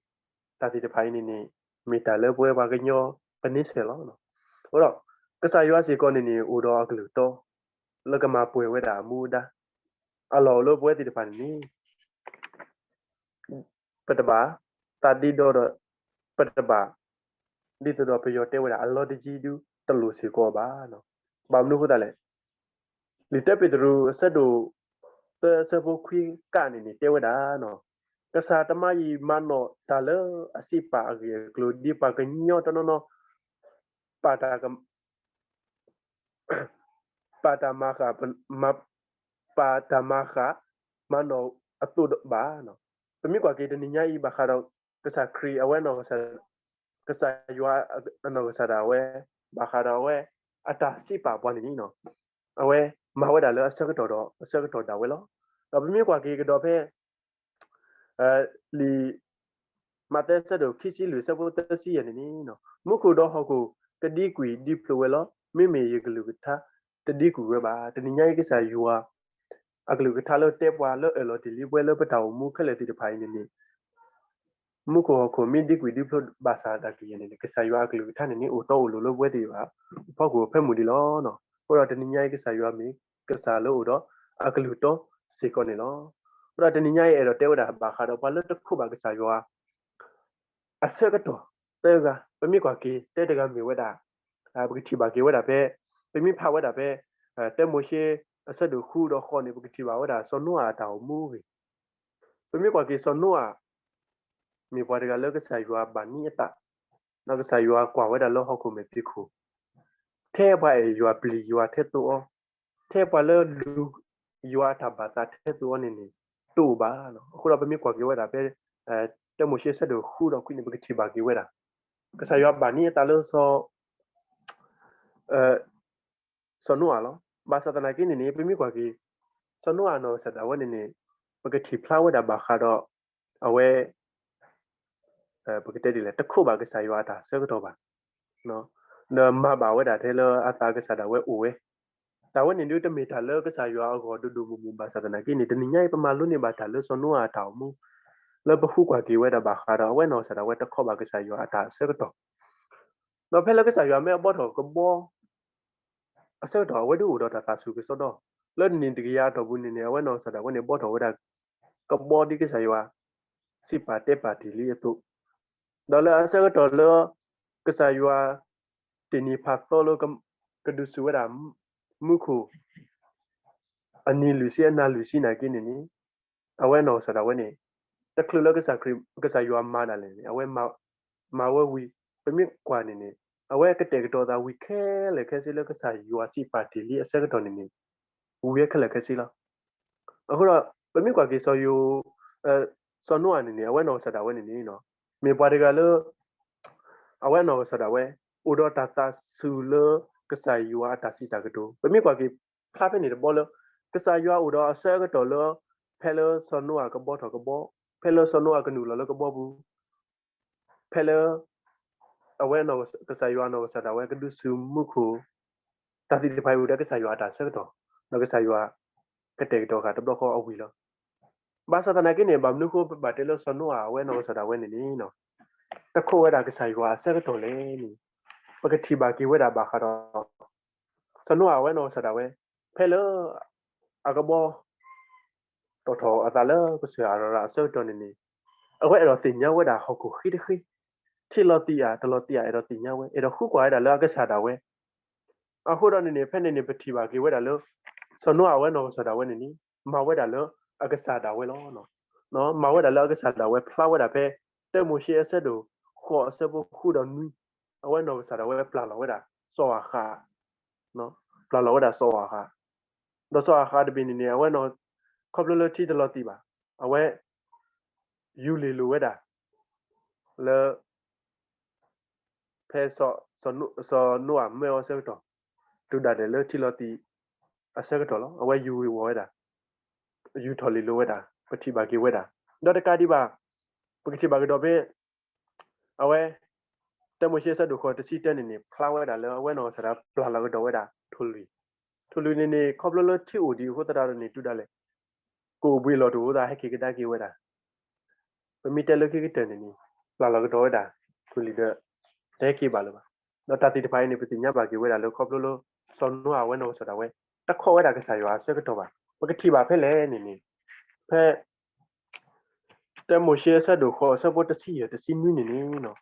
တၢ်သ့ၣ်တဖၣ်အံၤန့ၣ်န့ၣ် မ့ၢ်တၢ်လၢပဝဲပှၤကညီပန့ဆဲးလီၤ. အဃိဒီး ကစၢ်ယွၤစ့ၢ်ကီးန့ၣ်န့ၣ် အိၣ်ဒီးအကလုၢ်တီ လၢကမၤပှဲၤဝဲဒၣ်အမူအဒါ အလီၢ်အိၣ်လၢပဝဲသ့ၣ်တဖၣ်န့ၣ်န့ၣ် ပတဘၣ်သးဒ့ဒီဒီး ပတဘၣ် ဒ်သိးဒီးပယီၤတဲဝဲဒၣ် အလီတယံၤဒုတလိၣ်စ့ၢ်ကီးဘၣ်. ဘၣ်မနုၤအဃိသတးလဲၣ်, လံာ်တၢပ့းတရူးအဆၢဒိၣ်သၢအဆၢဖိခွံကန့ၣ်န့ၣ် တဲဝဲဒၣ် ကစၢ်တမၤယံာ်မၤနီၣ်တၢ်လၢအစံးပာ်အဂ့ၢ်အကျိၤ ဒ်ပှၤကညီတနီၤနီၤ ပာ်တၢ် ပာ်တၢ်မၤဃာ် မၤ ပာ်တၢ်မၤဃာ် မၤနီၣ်အသိးဘၣ်. ပမ့ၢ်ကွၢ်က့ၤတနံၤညါအံၤ ဘၣ်ဃးဒီး ကစၢ်ခရံာ်အဝဲနီၢ်ကစၢ် ကစၢ်ယွၤအနီၢ်ကစၢ်ဒၣ်ဝဲ ဘၣ်ဃးဒီးအဝဲ အတၢ်စံးပာ်ပှၤန့ၣ်န့ၣ် အဝဲမၤဝဲဒၣ်လၢအဆၢကတီၢ်ဒီးအဆၢကတီၢ်ဒၣ်ဝဲလီၤ. ဒီးပမ့ၢ်ကွၢ်က့ၤကဒီးဖဲ လံာ် မးသဲအဆၢဒိၣ်ခံဆံလွံၢ်အဆၢဖိသၢဆံယဲၢ်န့ၣ်န့ၣ် မူခိၣ်ဒီးဟီၣ်ခိၣ်ကဒံကွံာ်ဒံဖျိးဝဲလီၤ. မ့မ့ၢ်ယကလုၢ်ကထါတဒံကွံာ်ဝဲဘၣ်. တနံၤညါအံၤကစၢ်ယွၤ အကလုၢ်ကထါလၢတဲပှၤလၢအၢၣ်လီၤတ့ၢ်လံပဝဲလၢပတၢ်အိၣ်မူခဲလၢာ်သ့ၣ်တဖၣ်အံၤန့ၣ်န့ၣ် မူခိၣ်ဟီၣ်ခိၣ်မ့ၢ်ဒံကွံာ်ဒံဖျိးဘၣ်ဆၣ်သနာ်က့န့ၣ်န့ၣ် ကစၢ်ယွၤအကလုၢ်ကထါန့ၣ်န့ၣ် အိၣ်တီအိၣ်လိၤလၢပဝဲသ့ၣ်တဖၣ် အဖီခိၣ်ဖဲမုၢ်ဒံးလီၤ. အဃိဒီးတနံၤညါအံၤကစၢ်ယွၤမ့ၢ်ကစၢ်လၢအိၣ်ဒီးအကလုၢ်တီစ့ၢ်ကီးန့ၣ်လီၤ. အဃိဒီးတနံၤညါအံၤအဲၣ်ဒိးတဲဝဲဒၣ်ဘၣ်ဃးဒီးပှၤလၢတခိးဘၣ်ကစၢ်ယွၤ အဆၢကတီၢ်သၢဂၤ ပမ့ၢ်ကွၢ်က့ၤ တဲတဂၤမ့ၢ်ဝဲဒၣ် ပကထံၣ်ဘၣ်က့ၤဝဲဒၣ်ဖဲ ပမ့ၢ်ဖးဝဲဒၣ်ဖဲ တၢမိၤၡ့အဆၢဒိၣ်ဃုဒီးဃိးန့ၣ် ပကထံၣ်ဘၣ်ဝဲဒၣ်စီၤနိအၤအတၢ်အိၣ်မူအဂ့ၢ်, ပမ့ၢ်ကွၢ်က့ၤစီၤနိအၤ မ့ၢ်ပှၤတဂၤလၢကစၢ်ယွၤဘၣ်န့ၢ်အသး, ဒီးကစၢ်ယွၤကွၢ်ဝဲဒၣ်လၢဟီၣ်ခိၣ်မဲာ်ဖံးခိၣ်, ထဲပှၤအဲၣ်ယွၤပျံၤယွၤထဲသိးအီၤ, ထဲပှၤလၢလူၤယွၤအတၢ်ဘၣ်သးထဲသိးအီၤန့ၣ်န့ၣ် တအိၣ်ဘၣ်. အဃိဒီးပမ့ၢ်ကွၢ်က့ၤဝဲဒၣ်ဖဲ တၢမိၤၡ့အဆၢဒိၣ်ဃုဒီးခွံန့ၣ် ပကထံၣ်ဘၣ်က့ၤဝဲဒၣ် ကစၢ်ယွၤဘၣ်န့ၢ်အသးလၢစီၤ စီၤနိအၤလီၤ. ဘၣ်ဆၣ်သနာ်က့န့ၣ်န့ၣ် ပမ့ၢ်ကွၢ်က့ၤ စီၤနိအၤနီၢ်ကစၢ်ဒၣ်ဝဲန့ၣ်န့ၣ် ပကထံၣ်ဖျါဝဲဒၣ်ဘၣ်ဃးဒီး အဝဲ ပကတဲဒ်လဲၣ် တခိးဘၣ်ကစၢ်ယွၤအတၢ်ဆၢကတီၢ်ဘၣ်, ဒီးမၤဘၣ်ဝဲဒၣ်ထဲလၢအသးကစၢ်ဒၣ်ဝဲအိၣ်ဝဲ, တၢ်ဝဲန့ၣ်ဒုတမ့ၢ်တၢ်လၢကစၢ်ယွၤအဂီၢ်ဒိၣ်ဒိၣ်မုၢ်မုၢ်ဘၣ်ဆၣ်သနာ်က့န့ၣ် တနံၤညါအံၤပမၤလိန့ၢ်ဘၣ်တၢ်လၢစီၤနိအၤအတၢ်အိၣ်မူ လၢပဃုကွၢ်က့ၤဝဲဒၣ်ဘၣ်ဃးဒီးအဝဲနီၢ်ကစၢ်ဒၣ်ဝဲတခိးဘၣ်ကစၢ်ယွၤအတၢ်ဆၢကတီၢ်, ဒီးဖဲလၢကစၢ်ယွၤမ့ၢ်အဘှီထီၣ်ကဘီ အဆၢကတီၢ် အဝဲဒုးအိၣ်ဒီးတၢ်သးဆူၣ်ကစီဒီ, လၢနံၣ်တကယၤအတီၢ်ပူၤန့ၣ်န့ၣ် အဝဲနီၢ်ကစၢ်ဒၣ်ဝဲန့ၣ် ဘှီထီၣ်ဝဲဒၣ် ကဘီဒ်ကစၢ်ယွၤ စံးပာ်တဲပာ်တ့ၢ်လံအသိး, ဒီးလၢအဆၢကတီၢ်လၢ ကစၢ်ယွၤ တ့ၢ်နံၣ်ဖးသီလၢ ကဒုးဆူၣ်ဝဲဒၣ် မူခိၣ် အနံၤလွံၢ်ဆံအနၤလွံၢ်ဆံနာ်က့န့ၣ်န့ၣ် အဝဲနီၢ်ကစၢ်ဒၣ်ဝဲန့ၣ် တချုးလၢကစၢ်ခရံာ် ကစၢ်ယွၤမၤဒၣ်လဲာ်န့ၣ် အဝဲ မၤဝဲဝံၤ ပမ့ၢ်ကွၢ်န့ၣ်န့ၣ် အဝဲကတဲာ်ကတီၤသးဝံၤခဲလၢာ်ခဲဆ့လၢကစၢ်ယွၤစံးပာ်တ့ၢ်လံအဆၢကတီၢ်န့ၣ်န့ၣ် ဝံၤဝဲခဲလၢာ်ခဲဆ့လီၤ. အဃိဒီး ပမ့ၢ်ကွၢ်က့ၤစီၤယိၤ စီၤနိအၤန့ၣ်န့ၣ် အဝဲနီၢ်ကစၢ်ဒၣ်ဝဲန့ၣ်န့ၣ် မ့ၢ်ပှၤတဂၤလၢ အဝဲနီၢ်ကစၢ်ဒၣ်ဝဲ အိၣ်ဒီးတၢ်သးဆူၣ်လၢကစၢ်ယွၤအတၢ်စံးတၢ်ကတိၤ ပမ့ၢ်ကွၢ်က့ၤဖျါဖဲန့ၣ်တဘျီလၢ ကစၢ်ယွၤအိၣ်ဒီးအဆၢကတီၢ်လၢ ဖဲလၢစီၤနိအၤကဘှီထီၣ်ကဘီ ဖဲလၢစီၤနိအၤကနုာ်လီၤလၢကဘီပူၤ ဖဲလၢ အဝဲ ကစၢ်ယွၤနီၢ်ကစၢ်ဒၣ်ဝဲကဒုးဆူၣ်မူခိၣ် တၢ်သ့ၣ်တဖၣ်အံၤအိၣ်ဒီးကစၢ်ယွၤအတၢ်ဆၢကတီၢ် ဒီးကစၢ်ယွၤ ကတဲာ်ကတီၤဃာ်တဘျီဃီအဝံၤလီၤ. ဘၣ်ဆၣ်သနာ်က့န့ၣ် ဘၣ်မနုၤဃိပဘၣ်တဲလၢစီၤနိအၤအဝဲနီၢ်ကစၢ်ဒၣ်ဝဲန့ၣ်န့ၣ် တခိးဝဲဒၣ်ကစၢ်ယွၤအဆၢကတီၢ်လဲၣ်န့ၣ် ပကထံၣ်ဘၣ်က့ၤဝဲဒၣ်ဘၣ်ဃးဒီး စီၤနိအၤအဝဲနီၢ်ကစၢ်ဒၣ်ဝဲ ဖဲလၢ အကဘီ တီၣ်ထီၣ်အသးလၢကစၢၢ်အရၤရၤအဆၢကတီၢ်န့ၣ်န့ၣ် အဝဲအဲၣ်ဒိးသ့ၣ်ညါဝဲဒၣ်ဟီၣ်ခိၣ်ဃ့တဃ့, ထံၣ်လီၤသံးဧါ တလီၤသံးဧါ အဲၣ်ဒိးသ့ၣ်ညါဝဲ အဲၣ်ဒိးဃုကွၢ်ဝဲဒၣ်လၢအကစၢ်ဒၣ်ဝဲ အဃိဒီးန့ၣ်န့ၣ် ဖဲန့ၣ်န့ၣ် ပထံၣ်ဘၣ်က့ၤဝဲဒၣ်လၢ စီၤနိအၤအဝဲနီၢ်ကစၢ်ဒၣ်ဝဲန့ၣ်န့ၣ် မၤဝဲဒၣ်လၢအကစၢ်ဒၣ်ဝဲလီၤ. မၤဝဲဒၣ်လၢအကစၢ်ဒၣ်ဝဲ ဖျါဝဲဒၣ်ဖဲ တၢမိၤၡ့အဆၢဒိၣ်ဃိးအဆၢဖိဃုဒီးနွံ, အဝဲနီၢ်ကစၢ်ဒၣ်ဝဲပျၢ်လီၤဝဲဒၣ် စီၤအၤဃး, ပျၢ်လီၤဝဲဒၣ်စီၤအၤဃး, ဒီးစီၤအၤဃးတဘ့ၣ်န့ၣ်န့ၣ် အဝဲနီၢ် ခီဖျိလၢထံတလီၤသံးဘၣ်, အဝဲ ယူၤလ့ၤလိာ်ဝဲဒၣ် လၢ ဖဲ စီၤနိအၤမၢအီၤအဆၢကတီၢ်, တုၤဒၣ်လဲာ်လၢထံလီၤသံးအဆၢကတီၢ်လီၤ. အဝဲယူၤဝံၤဝီၤဝဲဒၣ်, ယူၤထီၣ်လ့ၤလိာ်ဝဲဒၣ်, ပထံၣ်ဘၣ်က့ၤဝဲဒၣ်, ဒီးတကးဒံးဘၣ်, ပကထံၣ်ဘၣ်ကဒီးဖဲ အဝဲ တၢမိၤၡ့အဆၢဒိၣ်ဃိးတဆံတၢန့ၣ်န့ၣ် ဖျါဝဲဒၣ်လၢအဝဲနီၢ်ကစၢ်ဒၣ်ပျၢ်လီၤကဒီးဝဲဒၣ်ထိၣ်လွံၢ်, ထိၣ်လွံၢ်န့ၣ်န့ၣ် ခီဖျိလၢထံအိၣ်ဒံးအဃိသတးဒီးန့ၣ် တုၤဒၣ်လဲာ် ကအိၣ်ဘှံးအလီၢ်တအိၣ်သးဟဲက့ၤကဒါက့ၤဝဲဒၣ်, ပမ့ၢ်တဲလၢခံကတၢၢ်န့ၣ်န့ၣ် ပျၢ်လီၤကဒီးဝဲဒၣ် ထိၣ်လွံၢ်ဒီး တဟဲက့ၤဘၣ်လၢၤဘၣ်. ဒီးတၢ်သ့ၣ်တဖၣ်အံၤန့ၣ် ပသ့ၣ်ညါဘၣ်က့ၤဝဲဒၣ်လၢခီဖျိလၢ စီၤနိအၤအဝဲနီၢ်ကစၢ်ဒၣ်ဝဲ တခိးဝဲဒၣ်ကစၢ်ယွၤအဆၢကတီၢ်ဘၣ်. ပကထံၣ်ဘၣ်ဖဲလဲၣ်န့ၣ်န့ၣ် ဖဲ တၢမိၤၡ့အဆၢဒိၣ်ဃိးအဆၢဖိတဆံယဲၢ်တဆံနွံန့ၣ်န့ၣ်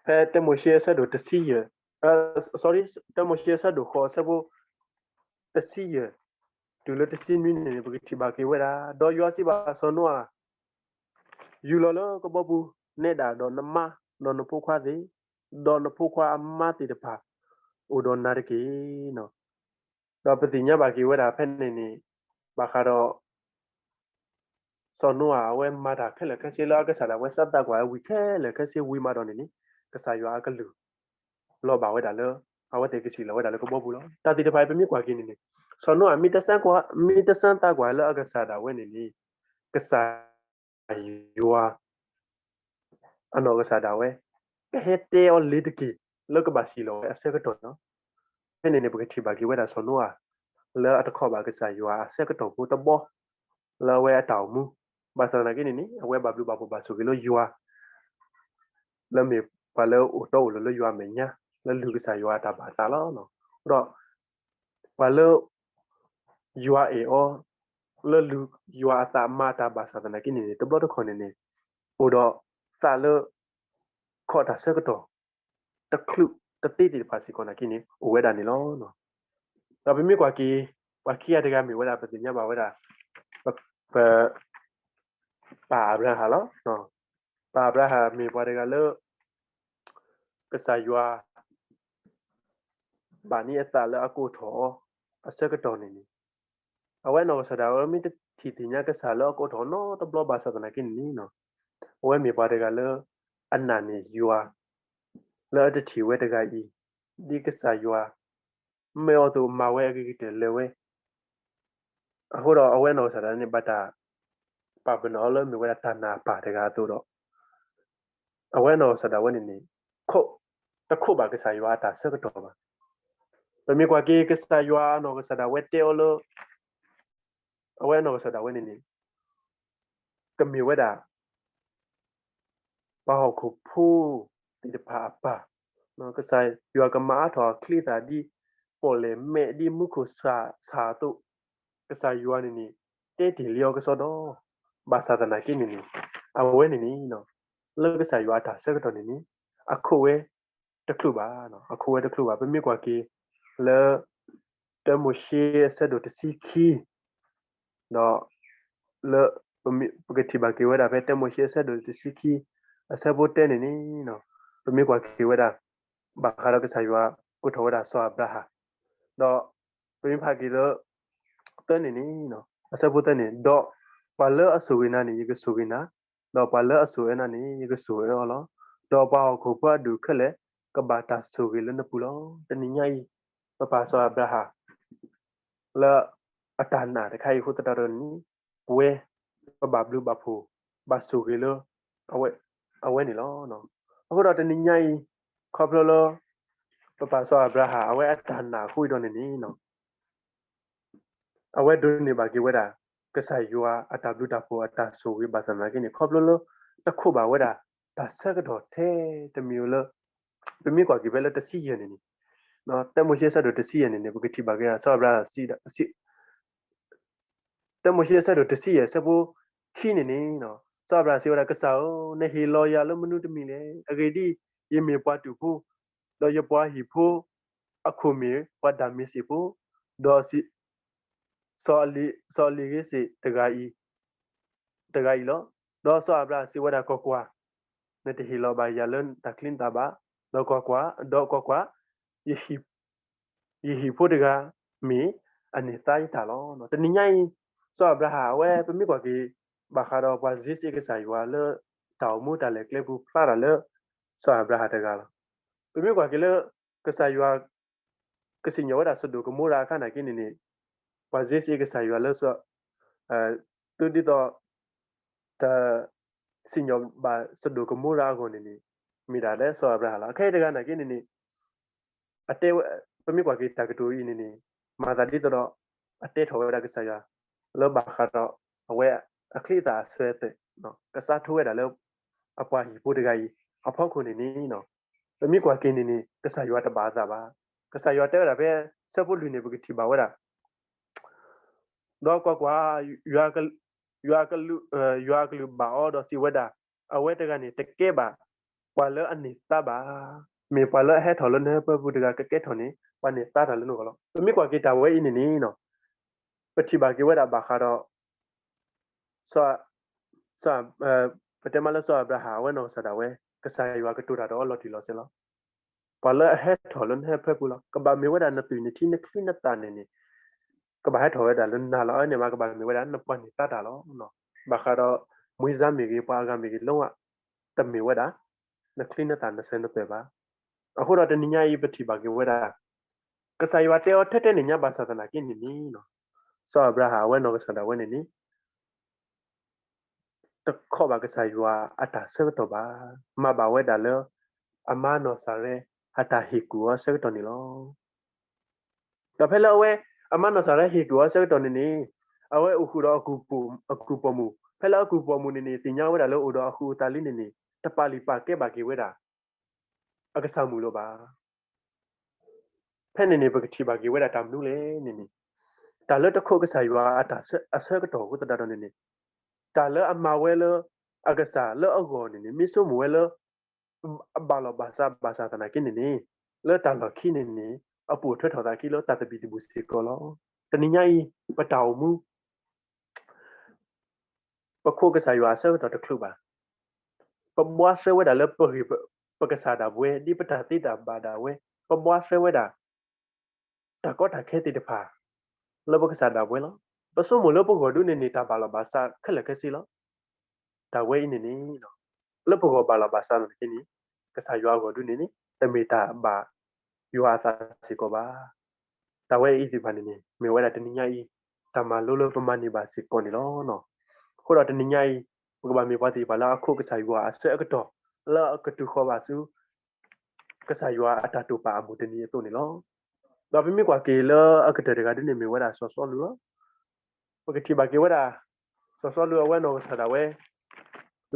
ဖဲတၢမိၤၡ့အဆၢဒိၣ်တဆံယဲၢ်, sorry, တၢမိၤၡ့အဆၢဒိၣ်ဃိးအဆၢဖိ တဆံယဲၢ် တုၤလၢတဆံနွံန့ၣ်န့ၣ် ပကထံၣ်ဘၣ်က့ၤဝဲဒၣ်, ဒီးယွၤစံးဘၣ်စီၤနိအၤ, ယူၤလီၤလၢကဘီပူၤ နဲဒၣ်ဒီးနမါ, ဒီးနဖိခွါသ့ၣ်, ဒီးနဖိခွါအမါသ့ၣ်တဖၣ် အိၣ်ဒီးနၤတက့ၢ်. ဒီးပသ့ၣ်ညါဘၣ်က့ၤဝဲဒၣ်ဖဲန့ၣ်န့ၣ် ဘၣ်ဃးဒီး စီၤနိအၤအဝဲမၤတၢ်ခဲလၢာ်ခဲဆ့လၢအကစၢ်ဒၣ်ဝဲ စၢသးကွၢ်ဝံၤခဲလၢာ်ခဲဆ့ဝံၤမးဒီးန့ၣ်န့ၣ် ကစၢ်ယွၤအကလုၢ် လီၤဘၣ်ဝဲဒၣ်လၢ အဝဲသ့ၣ်ကဆံးလီၤဝဲဒၣ်လၢကဘီပူၤလီၤ. တၢ်သ့ၣ်တဖၣ်အံၤပမ့ၢ်ကွၢ်က့ၤန့ၣ်န့ၣ် စီၤနိအၤ မ့ၢ်တစၢသးကွၢ်လၢအကစၢ်ဒၣ်ဝဲန့ၣ်န့ၣ် ကစၢ်ယွၤ အနီၢ်ကစၢ်ဒၣ်ဝဲ ကဟဲတဲအီၤလ့ၤတက့ၢ် လၢကဘၣ်စံၣ်လီၤဝဲအဆၢကတီၢ်လီၤ. ဖဲန့ၣ်န့ၣ် ပကထံၣ်ဘၣ်က့ၤဝဲဒၣ်စီၤနိအၤ လၢအတခိးဘၣ်ကစၢ်ယွၤအဆၢကတီၢ်ဖိတဘီ လၢအဝဲအတၢ်အိၣ်မူ, ဘၣ်ဆၣ်သနာ်က့န့ၣ်န့ၣ် အဝဲဘၣ်ဘျုးဘၣ်ဖှိၣ်ဘၣ်ဆိၣ်ဂ့ၤလၢယွၤ လၢမ့ၢ်ပှၤလၢအိၣ်တီအိၣ်လိၤလၢယွၤအမဲာ်ညါ လၢလုၢ်ကစၢ်ယွၤအတၢ်ဘၣ်သးလီၤ. ဒီး ပှၤလၢ ယွၤအဲၣ်အီၤ လၢလုၢ်ယွၤအသးမၤတၢ်ဘၣ်ဆၣ်သနာ်က့န့ၣ်န့ၣ် တဘျီတခီၣ်န့ၣ်န့ၣ် အိၣ်ဒီးသးလၢ ခီၣ်တၢ်ဆၢကတီၢ် တချုးတသ့သ့ၣ်တဖၣ်စ့ၢ်ကီးနာ်က့န့ၣ် အိၣ်ဝဲဒၣ်န့ၣ်လီၤ. ဒီးပမ့ၢ်ကွၢ်က့ၤ ပှၤခံဂၤတဂၤမ့ၢ်ဝဲဒၣ် ပသ့ၣ်ညါဘၣ်ဝဲဒၣ် ပ ပ ပၢ်အၤဘြၤဟၣ်လီၤ. ပၢ်အၤဘြၤဟၣ်မ့ၢ်ပှၤတဂၤလၢ ကစၢ်ယွၤ ဘၣ်န့ၢ်အသးလၢအကိးထီၣ်အီၤ အဆၢကတီၢ်န့ၣ်န့ၣ် အဝဲနီၢ်ကစၢ်ဒၣ်ဝဲမ့ၢ်တထံၣ်သ့ၣ်ညါကစၢ်လၢအကိးထီၣ်အီၤနီတဘျီဘၣ်ဆၣ်သနာ်က့န့ၣ်န့ၣ် အဝဲမ့ၢ်ပှၤတဂၤလၢ အနာ်န့ၢ်ယွၤ လၢအတထံၣ်ဝဲတဂၤအံၤ ဒ်ကစၢ်ယွၤ မၢအီၤအသိးမၤဝဲအဂ့ၤကတၢၢ်လၢာ်ဝဲ အဃိဒီးအဝဲနီၢ်ကစၢ်ဒၣ်န့ၣ် ဘၣ်တၢ်ပာ်ပနီၣ်အီၤလၢမ့ၢ်ဝဲဒၣ်တၢ်နာ်အပၢ်တဂၤအသိးဒီး အဝဲနီၢ်ကစၢ်ဒၣ်ဝဲန့ၣ်န့ၣ် တခိးဘၣ်ကစၢ်ယွၤအတၢ်ဆၢကတီၢ်ဘၣ်. ပမ့ၢ်ကွၢ်က့ၤကစၢ်ယွၤအနီၢ်ကစၢ်ဒၣ်ဝဲတဲအီၤလၢ အဝဲနီၢ်ကစၢ်ဒၣ်ဝဲန့ၣ်န့ၣ် ကမ့ၢ်ဝဲဒၣ် ပှၤဟီၣ်ခိၣ်ဖိသ့ၣ်တဖၣ်အပၢ်, ကစၢ်ယွၤကမၤအါထီၣ်အချံအသၣ်ဒ်ပီၣ်လဲၣ်မဲးဒ်မူခိၣ်ဆၣ်အသိး, ကစၢ်ယွၤန့ၣ်န့ၣ် တဲတ့ၢ်လံအီၤကစီဒီ, ဘၣ်ဆၣ်သနာ်က့န့ၣ်န့ၣ် အဝဲန့ၣ်န့ၣ် လၢကစၢ်ယွၤအတၢ်ဆၢကတီၢ်န့ၣ်န့ၣ် အခိးဝဲတချုးဘၣ်, အခိးဝဲတချုးဘၣ်. ပမ့ၢ်ကွၢ်က့ၤလၢ တၢမိၤၡ့အဆၢဒိၣ်တဆံခံ ဒီး လၢ ပကထံၣ်ဘၣ်က့ၤဝဲဒၣ်ဖဲတၢမိၤၡ့အဆၢဒိၣ်တဆံခံ အဆၢဖိတၢန့ၣ်န့ၣ် ပမ့ၢ်ကွၢ်က့ၤဝဲဒၣ် ဘၣ်ဃးဒီးကစၢ်ယွၤကိးထီၣ်ဝဲဒၣ်စီၤအၤဘြၤဟၣ်, ဒီး ပမ့ၢ်ဖးက့ၤလၢ သၢန့ၣ်န့ၣ် အဆၢဖိသၢန့ၣ် ဒီးပှၤလၢအဆိၣ်ဂ့ၤနၤန့ၣ် ယကဆိၣ်ဂ့ၤနၤ, ဒီးပှၤလၢအဆိၣ်အၢနၤန့ၣ် ယကဆိၣ်အၢအီၤလီၤ. ဒီးပှၤဟီၣ်ခိၣ်ဖိအဒူၣ်ခဲလၢာ် ကဘၣ်တၢ်ဆိၣ်ဂ့ၤလၢနပူၤလီၤ. တနံၤညါအံၤ ပပၢ်စီၤအၤဘြၤဟၣ် လၢအတၢ်နာ်တခါအံၤအဃိသတးဒီးန့ၣ် ပဝဲ ပဘၣ်ဘျုးဘၣ်ဖှိၣ် ဘၣ်ဆိၣ်ဂ့ၤလၢ အဝဲန့ၣ်လီၤ. အဃိဒီးတနံၤညါအံၤ ခီဖျိလၢ ပပၢ်စီၤအၤဘြၤဟၣ် အဝဲအတၢ်နာ်အဃိဒီးန့ၣ်န့ၣ် အဝဲဒိးန့ၢ်ဘၣ်က့ၤဝဲဒၣ် ကစၢ်ယွၤအတၢ်ဘျုးတၢ်ဖှိၣ်အတၢ်ဆိၣ်ဂ့ၤဘၣ်ဆၣ်သနာ်က့န့ၣ် ခီဖျိလၢ တခိးဘၣ်ဝဲဒၣ် တၢ်ဆၢကတီၢ်ထဲတမံၤဧိၤလၢ ပမ့ၢ်ကွၢ်က့ၤဖဲလၢတဆံယဲၢ်န့ၣ်န့ၣ်, တၢမိၤၡ့အဆၢဒိၣ်တဆံယဲၢ်န့ၣ်န့ၣ် ပကထံၣ်ဘၣ်က့ၤ စီၤအၤဘြၤဟၣ် တၢမိၤၡ့အဆၢဒိၣ်တဆံယဲၢ်အဆၢဖိခံန့ၣ်န့ၣ်, စီၤအၤဘြၤဟၣ်စံးဝဲဒၣ် ကစၢ်ဧၢ, နဟ့ၣ်လီၤယၤလၢမနုၤတမံၤလဲၣ်. အဂ့ၢ်ဒ်အံၤ, ယမ့ၢ်ပှၤတူာ်ဖိ, ဒီးယပှၤဟံၣ်ဖိအခိၣ်မ့ၢ်ပှၤဒၤမ့းစ့းဖိ, ဒီး စီၤအလံၤဂ့ၤစ့းတဂၤအံၤ, တဂၤအံၤလီၤ. ဒီးစီၤအၤဘြၤဟၣ်စံးဝဲဒၣ် ကွၢ်ကွၢ်, နတဟ့ၣ်လီၤဘၣ်ယၤလၢတၢ်ချံနသၣ်ဘၣ်, ဒီးကွၢ်ကွၢ်, ဒီးကွၢ်ကွၢ်, ယဟံၣ်ဖိတဂၤမ့ၢ်အန့ၢ်သါယတၢ်လီၤ. တနံၤညါအံၤ, စီၤအၤဘြၤဟၣ်အဝဲ ပမ့ၢ်ကွၢ်က့ၤ ဘၣ်ဃးဒီးပှၤစ့စ့ကစၢ်ယွၤလၢ တၢ်အိၣ်မူတၢ်လဲၤကျဲပူၤဖျါတၢ်လၢ စီၤအၤဘြၤဟၣ်တဂၤလီၤ. ပမ့ၢ်ကွၢ်က့ၤလၢ ကစၢ်ယွၤ ကစံၣ်ညီၣ်ဝဲဒၣ်စဒိၣ်ကမိရၤအခါန့ၣ်က့န့ၣ်န့ၣ်, ပှၤစ့စ့ကစၢ်ယွၤလၢ သုဒ်သိး တစံၣ်ညီၣ်ဘၣ်စဒိၣ်ကမိရၤအဂီၢ်န့ၣ်န့ၣ်, မ့ၢ်ဒၣ်လၢစီၤအၤဘြၤဟၣ်လီၤ. အခဲအံၤတဂၤန့ၣ်က့န့ၣ်န့ၣ်, အတဲဝဲ, ပမ့ၢ်ကွၢ်က့ၤတၢ်ကတိၤအံၤန့ၣ်န့ၣ်, မၤသးဒ်သိးဒီး အတဲထီၣ်ဝဲဒၣ်ကစၢ်ယွၤ လၢဘၣ်ဃးဒီး အဝဲအချံအသၣ်အစၢၤအသွဲၣ်, ကစးထီၣ်ဝဲဒၣ်လၢ အပှၤဟံၣ်ဖိတဂၤအံၤ အဖီခိၣ်န့ၣ်န့ၣ်, ပမ့ၢ်ကွၢ်က့ၤန့ၣ်န့ၣ် ကစၢ်ယွၤတဘၣ်အသးဘၣ်. ကစၢ်ယွၤတဲဝဲဒၣ်ဖဲ ဆၢဖိလွံၢ်န့ၣ် ပကထံၣ်ဘၣ်ဝဲဒၣ် ဒီးကွၢ်ကွၢ်, ယွၤအကလူးဘၣ်အီၤဒီးစံးဝဲဒၣ်, အဝဲတဂၤန့ၣ်တကဲဘၣ် ပှၤလၢအန့ၢ်သါဘၣ်, မ့ၢ်ပှၤလၢအဟဲထီၣ်လၢနဟၢဖၢပူၤတဂၤကကဲထီၣ်န့ၣ် ပှၤန့ၢ်သါတၢ်လၢနဂီၢ်လီၤ. ပမ့ၢ်ကွၢ်က့ၤတၢ်ဝဲအံၤန့ၣ်န့ၣ်, ပထံၣ်ဘၣ်က့ၤဝဲဒၣ်ဘၣ်ဃးဒီး ပတဲမးလၢစီၤအၤဘြၤဟၣ်အဝဲနီၢ်ကစၢ်ဒၣ်ဝဲ, ကစၢ်ယွၤကတိၤတၢ်ဒီးအီၤလီၤတံၢ်လီၤဆဲးလီၤ. ပှၤလၢအဟဲထီၣ်လၢနဟၢဖၢပူၤလီၤ. ကဘၣ်မ့ၢ်ဝဲဒၣ်နသွံၣ်နထံနချံနသၣ်န့ၣ်န့ၣ်, ကဘၣ်ဟဲထီၣ်ဝဲဒၣ်လၢနၤလီၤ. အဝဲန့ၣ်မးကဘၣ်မ့ၢ်ဝဲဒၣ်နပှၤန့ၢ်သါတၢ်လီၤ. ဘၣ်ဃးဒီး မွေးစားမ့ၢ်ဂ့ၤ ပှၤအဂၤမ့ၢ်ဂ့ၤ လုံးဝ တမ့ၢ်ဝဲဒၣ် နချံနသၣ်နစၢၤနသွဲၣ်ဘၣ်. အဃိဒီးတနံၤညါအံၤပထံၣ်ဘၣ်က့ၤဝဲဒၣ် ကစၢ်ယွၤတဲအီၤထဲထဲန့ၣ်ညါဘၣ်ဆၣ်သနာ်က့န့ၣ်န့ၣ်, စီၤအၤဘြၤဟၣ်အဝဲနီၢ်ကစၢ်ဒၣ်ဝဲန့ၣ်န့ၣ် တခီၣ်ဘၣ်ကစၢ်ယွၤအတၢ်ဆၢကတီၢ်ဘၣ်. မၤဘၣ်ဝဲဒၣ်လၢ အမါနီၢ်စၤရဲ အတၢ်ဟ့ၣ်ကူၣ်အီၤအဆၢကတီၢ်န့ၣ်လီၤ. ဒီးဖဲလၢအဝဲ အမါနီၢ်စၤရဲဟ့ၣ်ကူၣ်အီၤအဆၢကတီၢ်န့ၣ်န့ၣ်, အဝဲအိၣ်ဃုာ်ဒီးအကုၢ်ပိာ်မုၣ်, ဖဲလၢအကုၢ်ပိာ်မုၣ်န့ၣ်န့ၣ် သ့ၣ်ညါဝဲဒၣ်လၢအိၣ်ဒီးအဃုာ်အသးလံန့ၣ်န့ၣ် တပာ်လုၢ်ပာ်ကဲဘၣ်က့ၤဝဲဒၣ် အကစၢ်မုၣ်လၢၤဘၣ်. ဖဲန့ၣ်န့ၣ် ပကထံၣ်ဘၣ်က့ၤဝဲဒၣ်တၢ်မနုၤလဲၣ်န့ၣ်န့ၣ်, တၢ်လၢတခိးကစၢ်ယွၤအတၢ်ဆၢကတီၢ်အဃိသတးဒီးန့ၣ်န့ၣ်, တၢ်လၢအမၤဝဲလၢ အကစၢ်လၢအဂီၢ်န့ၣ်န့ၣ် မ့ၢ်ဆိကမိၣ်ဝဲလၢ အဘၣ်လီၤဘၣ်စးဘၣ်ဆၣ်သနာ်က့န့ၣ်န့ၣ်, လၢတၢ်လီၢ်ခံန့ၣ်န့ၣ် အပိာ်ထွဲထီၣ်သးခံလၢတၢ်သဘံၣ်သဘုၣ်စ့ၢ်ကီးလီၤ. တနံၤညါအံၤ ပတၢ်အိၣ်မူ ပခိးကစၢ်ယွၤအဆၢကတီၢ်တချုးဘၣ်. ပဘှါဆှဲဝဲဒၣ်လၢပဂ့ၢ်ပကစၢ်ဒၣ်ဝဲ ဒ်ပတၢ်သ့တၢ်ဘၣ်ဒၣ်ဝဲ, ပဘှါဆှဲဝဲဒၣ် တၢ်ကီတၢ်ခဲသ့ၣ်တဖၣ် လၢပကစၢ်ဒၣ်ဝဲလီၤ. ပဆိကမိၣ်လၢပဂီၢ်ဒုန့ၣ်န့ၣ် တၢ်ဘၣ်လီၤဘၣ်စးခဲလၢာ်ခဲဆ့လီၤ. တၢ်ဝဲအံၤန့ၣ်န့ၣ် လၢပဂီၢ်ဘၣ်လီၤဘၣ်စးသနာ်က့န့ၣ် ကစၢ်ယွၤအဂီၢ်ဒုန့ၣ်န့ၣ် တမ့ၢ်တၢ်ဘၣ်ယွၤအသးစ့ၢ်ကီးဘၣ်. တၢ်ဝဲအံၤသ့ၣ်တဖၣ်န့ၣ်န့ၣ် မ့ၢ်ဝဲဒၣ်တနံၤညါအံၤ တၢ်မၤလိလၢပမၤန့ၢ်ဘၣ်စ့ၢ်ကီးန့ၣ်လီၤ. အဃိဒီးတနံၤညါအံၤ ပကဘၣ်မ့ၢ်ပှၤသ့ၣ်တဖၣ်လၢအခိးကစၢ်ယွၤအဆၢအကတီၢ် လၢအကတုၤဃီၤဘၣ်ဆူ ကစၢ်ယွၤအတၢ်တိာ်ပာ်အမုၢ်တနံၤအသိးန့ၣ်လီၤ. ဒီးပမ့ၢ်ကွၢ်က့ၤလၢအကတၢၢ်တဂၤဒ်န့ၣ် မ့ၢ်ဝဲဒၣ်စီၤစီလူးလီၤ. ပကထံၣ်ဘၣ်က့ၤဝဲဒၣ် စီၤစီလူးအဝဲနီၢ်ကစၢ်ဒၣ်ဝဲ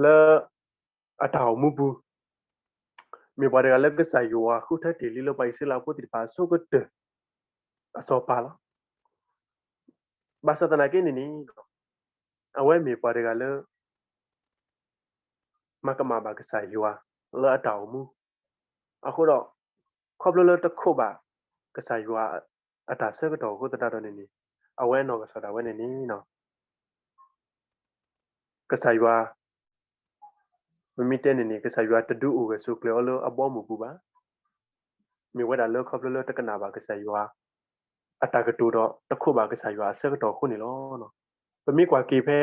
လၢ အတၢ်အိၣ်မူပူၤ မ့ၢ်ပှၤတဂၤလၢကစၢ်ယွၤဃုထၢတ့ၢ်လံလၢပှၤအံၣ်စရ့လးဖိသ့ၣ်တဖၣ်အဆိကတၢၢ် အစီၤပၤလီၤ. ဘၣ်ဆၣ်သနာ်က့န့ၣ်န့ၣ် အဝဲမ့ၢ်ပှၤတဂၤလၢ မၤကမၣ်ဘၣ်ကစၢ်ယွၤလၢအတၢ်အိၣ်မူ အဃိဒီး ခီဖျိလၢတခိးဘၣ်ကစၢ်ယွၤအတၢ်ဆၢကတီၢ်အဃိသတးဒီးန့ၣ်န့ၣ် အဝဲနီၢ်ကစၢ်ဒၣ်ဝဲန့ၣ်န့ၣ် ကစၢ်ယွၤ ပမ့ၢ်တဲန့ၣ်န့ၣ် ကစၢ်ယွၤတဒုးအိၣ်ဂၢၢ်ဆိးကျၢၤအီၤလၢအဘီအမုၢ်ပူၤဘၣ်. မ့ၢ်ဝဲဒၣ်လၢခီဖျိလၢတကနၣ်ဘၣ်ကစၢ်ယွၤ အတၢ်ကတိၤဒီးတခိးဘၣ်ကစၢ်ယွၤအဆၢကတီၢ်အဃိန့ၣ်လီၤ. ပမ့ၢ်ကွၢ်က့ၤဖဲ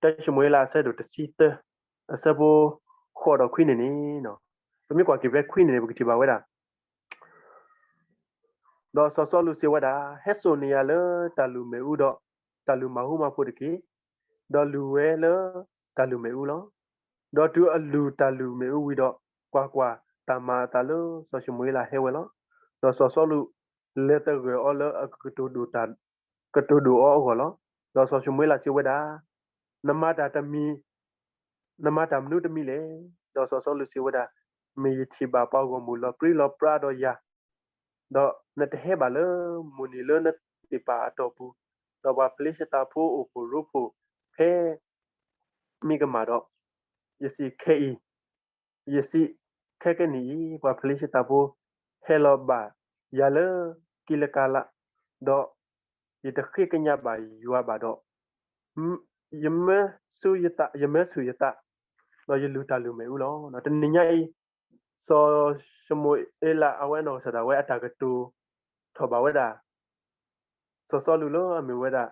တၢၡမူၤအ့လးအဆၢဒိၣ်တဆံသၢ အဆၢဖိဃိးဒီးခွံန့ၣ်န့ၣ် ပမ့ၢ်ကွၢ်က့ၤဖဲခွံန့ၣ်န့ၣ် ပကထံၣ်ဘၣ်ဝဲဒၣ် ဒီးစီၤစီလူးစံးဝဲဒၣ်, ဟဲစိာ်န့ၢ်ယၤလၢတၢ်လုၢ်မ့ၣ်အူဒီး တၢ်လုၢ်မၤဟူမၤဖိးတက့ၢ်. ဒီးလူၤဝဲလၢတၢ်လုၢ်မ့ၣ်အူလီၤ. ဒီးတုၤအလုၢ်တၢ်လုၢ်မ့ၣ်အူဝံၤဒီး, ကွၢ်ကွၢ်, တၢ်မၤအသးလၢစီၤၡမူၤအ့လးဟဲဝဲလီၤ. ဒီးစီၤစီလူးလဲၤသဂၢၢ်အီၤလၢအကကတိၤဒိၣ်တၢ်, ကတိၤဒိၣ်အီၤအဂီၢ်လီၤ. ဒီးစီၤၡမူၤအ့လးစံးဝဲဒၣ်, နမၤတၢ်တမံၤ, နမၤတၢ်မနုၤတမံၤလဲၣ်. ဒီးစီၤစီလူးစံးဝဲဒၣ်, မ့ၢ်ယထံၣ်ဘၣ်ပှၤဂီၢ်မုၢ်လီၤပြံလီၤပြါဒီးယၤ, ဒီးနတဟဲဘၣ်လၢမိၢ်န့ၣ်လၢနသ့ၣ်ပၢ်အတီၢ်ပူၤ, ဒီးပှၤဖလ့ၡသးဖိအိၣ်ဖှိၣ်ရိဖှိၣ်ဖဲမ့ၢ်ကမၣ်ဒီး, ယစံးခဲအံၤ, ယစံးခဲကနံၣ်အံၤ, ပှၤဖလ့ၡသးဖိ ဟဲလီၤဘၣ်ယၤလၢကံလကၤလး, ဒီးယတဃ့ကညးဘၣ်ယွၤဘၣ်ဒီး, ယမၢဆူၣ်ယသး, ယမၢဆူၣ်ယသး, ဒီးယလုၢ်တၢ်လုၢ်မဲာ်အူလီၤ. တနံၤညါအံၤ, စီၤၡမူၤအ့လးအဝဲအနီၢ်ကစၢ်ဒၣ်ဝဲအတၢ်ကတိၤထီၣ်ဘၣ်ဝဲဒၣ် စီၤစီလူးလၢအမ့ၢ်ဝဲဒၣ်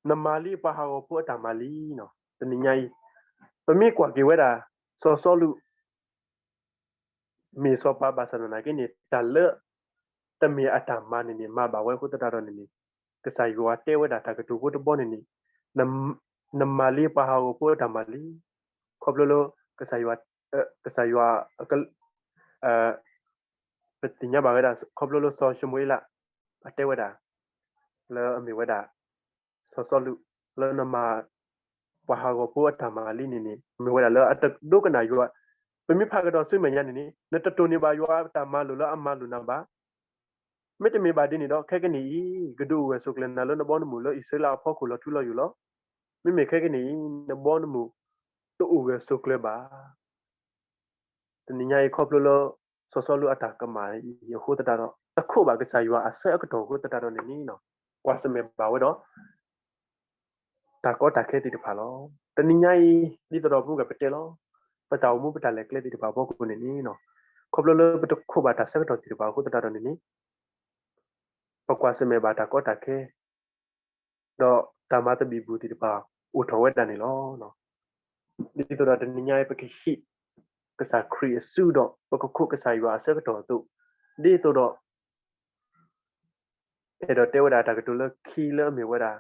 နမၤလံပှၤဟးဂီၤဖိအတၢ်မၤလံ. တနံၤညါအံၤ, ပမ့ၢ်ကွၢ်က့ၤဝဲဒၣ် စီၤစီလူး မ့ၢ်စီၤပၤဘၣ်ဆၣ်သနာ်က့န့ၣ် တၢ်လၢတမ့ၢ်အတၢ်မၤန့ၣ်န့ၣ် မၤဘၣ်ဝဲအဃိသတးဒီးန့ၣ်န့ၣ်, ကစၢ်ယွၤတဲဝဲဒၣ်တၢ်ကတိၤဖိတဘီန့ၣ်န့ၣ်, နမၤလံပှၤဟးဂီၤဖိအတၢ်မၤလံ, ခီဖျိလၢ ကစၢ်ယွၤ, ကစၢ်ယွၤ ပသ့ၣ်ညါဘၣ်ဝဲဒၣ် ခီဖျိလၢစီၤၡမူၤအ့လး အတဲဝဲဒၣ် လၢအမ့ၢ်ဝဲဒၣ် စီၤစီလူး လၢနမၤ ပှၤဟးဂီၤဖိအတၢ်မၤလံန့ၣ်န့ၣ် မ့ၢ်ဝဲဒၣ်လၢအတဒိကနၣ်ယွၤ, ပမ့ၢ်ဖးကဒီးဆူမဲာ်ညါန့ၣ်န့ၣ် နတတိၢ်န့ၢ်ဘၣ်ယွၤအတၢ်မၤလိာ်လၢအမၤလိာ်နၤဘၣ်. မ့တမ့ၢ်ဘၣ်ဒ်န့ၣ်ဒီး ခဲကနံၣ်အံၤ ကဒုးအိၣ်ဂၢၢ်ဆိးကျၢၤနၤလၢနဘီနမုၢ်လၢအံၣ်စရ့လးအဖီခိၣ်လီၤထူလီၤယိာ်လီၤ. မ့မ့ၢ်ခဲကနံၣ်အံၤ နဘီနမုၢ်တအိၣ်ဂၢၢ်ဆိးကျၢၤဘၣ်. တနံၤညါအံၤခီဖျိလၢ စီၤစီလူးအတၢ်ကမၣ်အံၤအဃိသတးဒီး တခိးဘၣ်ကစၢ်ယွၤအဆၢအကတီၢ်အဃိသတးဒီးန့ၣ်န့ၣ်, ကွၢ်ဆၢၣ်မဲာ်ဘၣ်ဝဲဒီး တၢ်ကီတၢ်ခဲသ့ၣ်တဖၣ်လီၤ. တနံၤညါအံၤ ဒ်သိးဒီးပမ့ၢ်ကပတဲလီၤ, ပတၢ်အိၣ်မူပတၢ်လဲၤကျဲသ့ၣ်တဖၣ်အဖီခိၣ်န့ၣ်န့ၣ်, ခီဖျိလၢပတခိးဘၣ်တၢ်ဆၢကတီၢ်သ့ၣ်တဖၣ်အဃိသတးဒီးန့ၣ်န့ၣ်, ပကွၢ်ဆၢၣ်မဲာ်ဘၣ်တၢ်ကီတၢ်ခဲ ဒီးတၢ်မၤသဘံၣ်ဘုၣ်သ့ၣ်တဖၣ်အိၣ်ထီၣ်ဝဲဒၣ်န့ၣ်လီၤ. ဒ်သိးဒီးတနံၤညါအံၤပကဟံးကစၢ်ခရံာ်အစုဒီး ပကခိးကစၢ်ယွၤအဆၢကတီၢ်အသိး, ဒ်သိးဒီး အဲၣ်ဒိးတဲဝဲဒၣ်တၢ်ကတိၤလၢခံလၢအမ့ၢ်ဝဲဒၣ်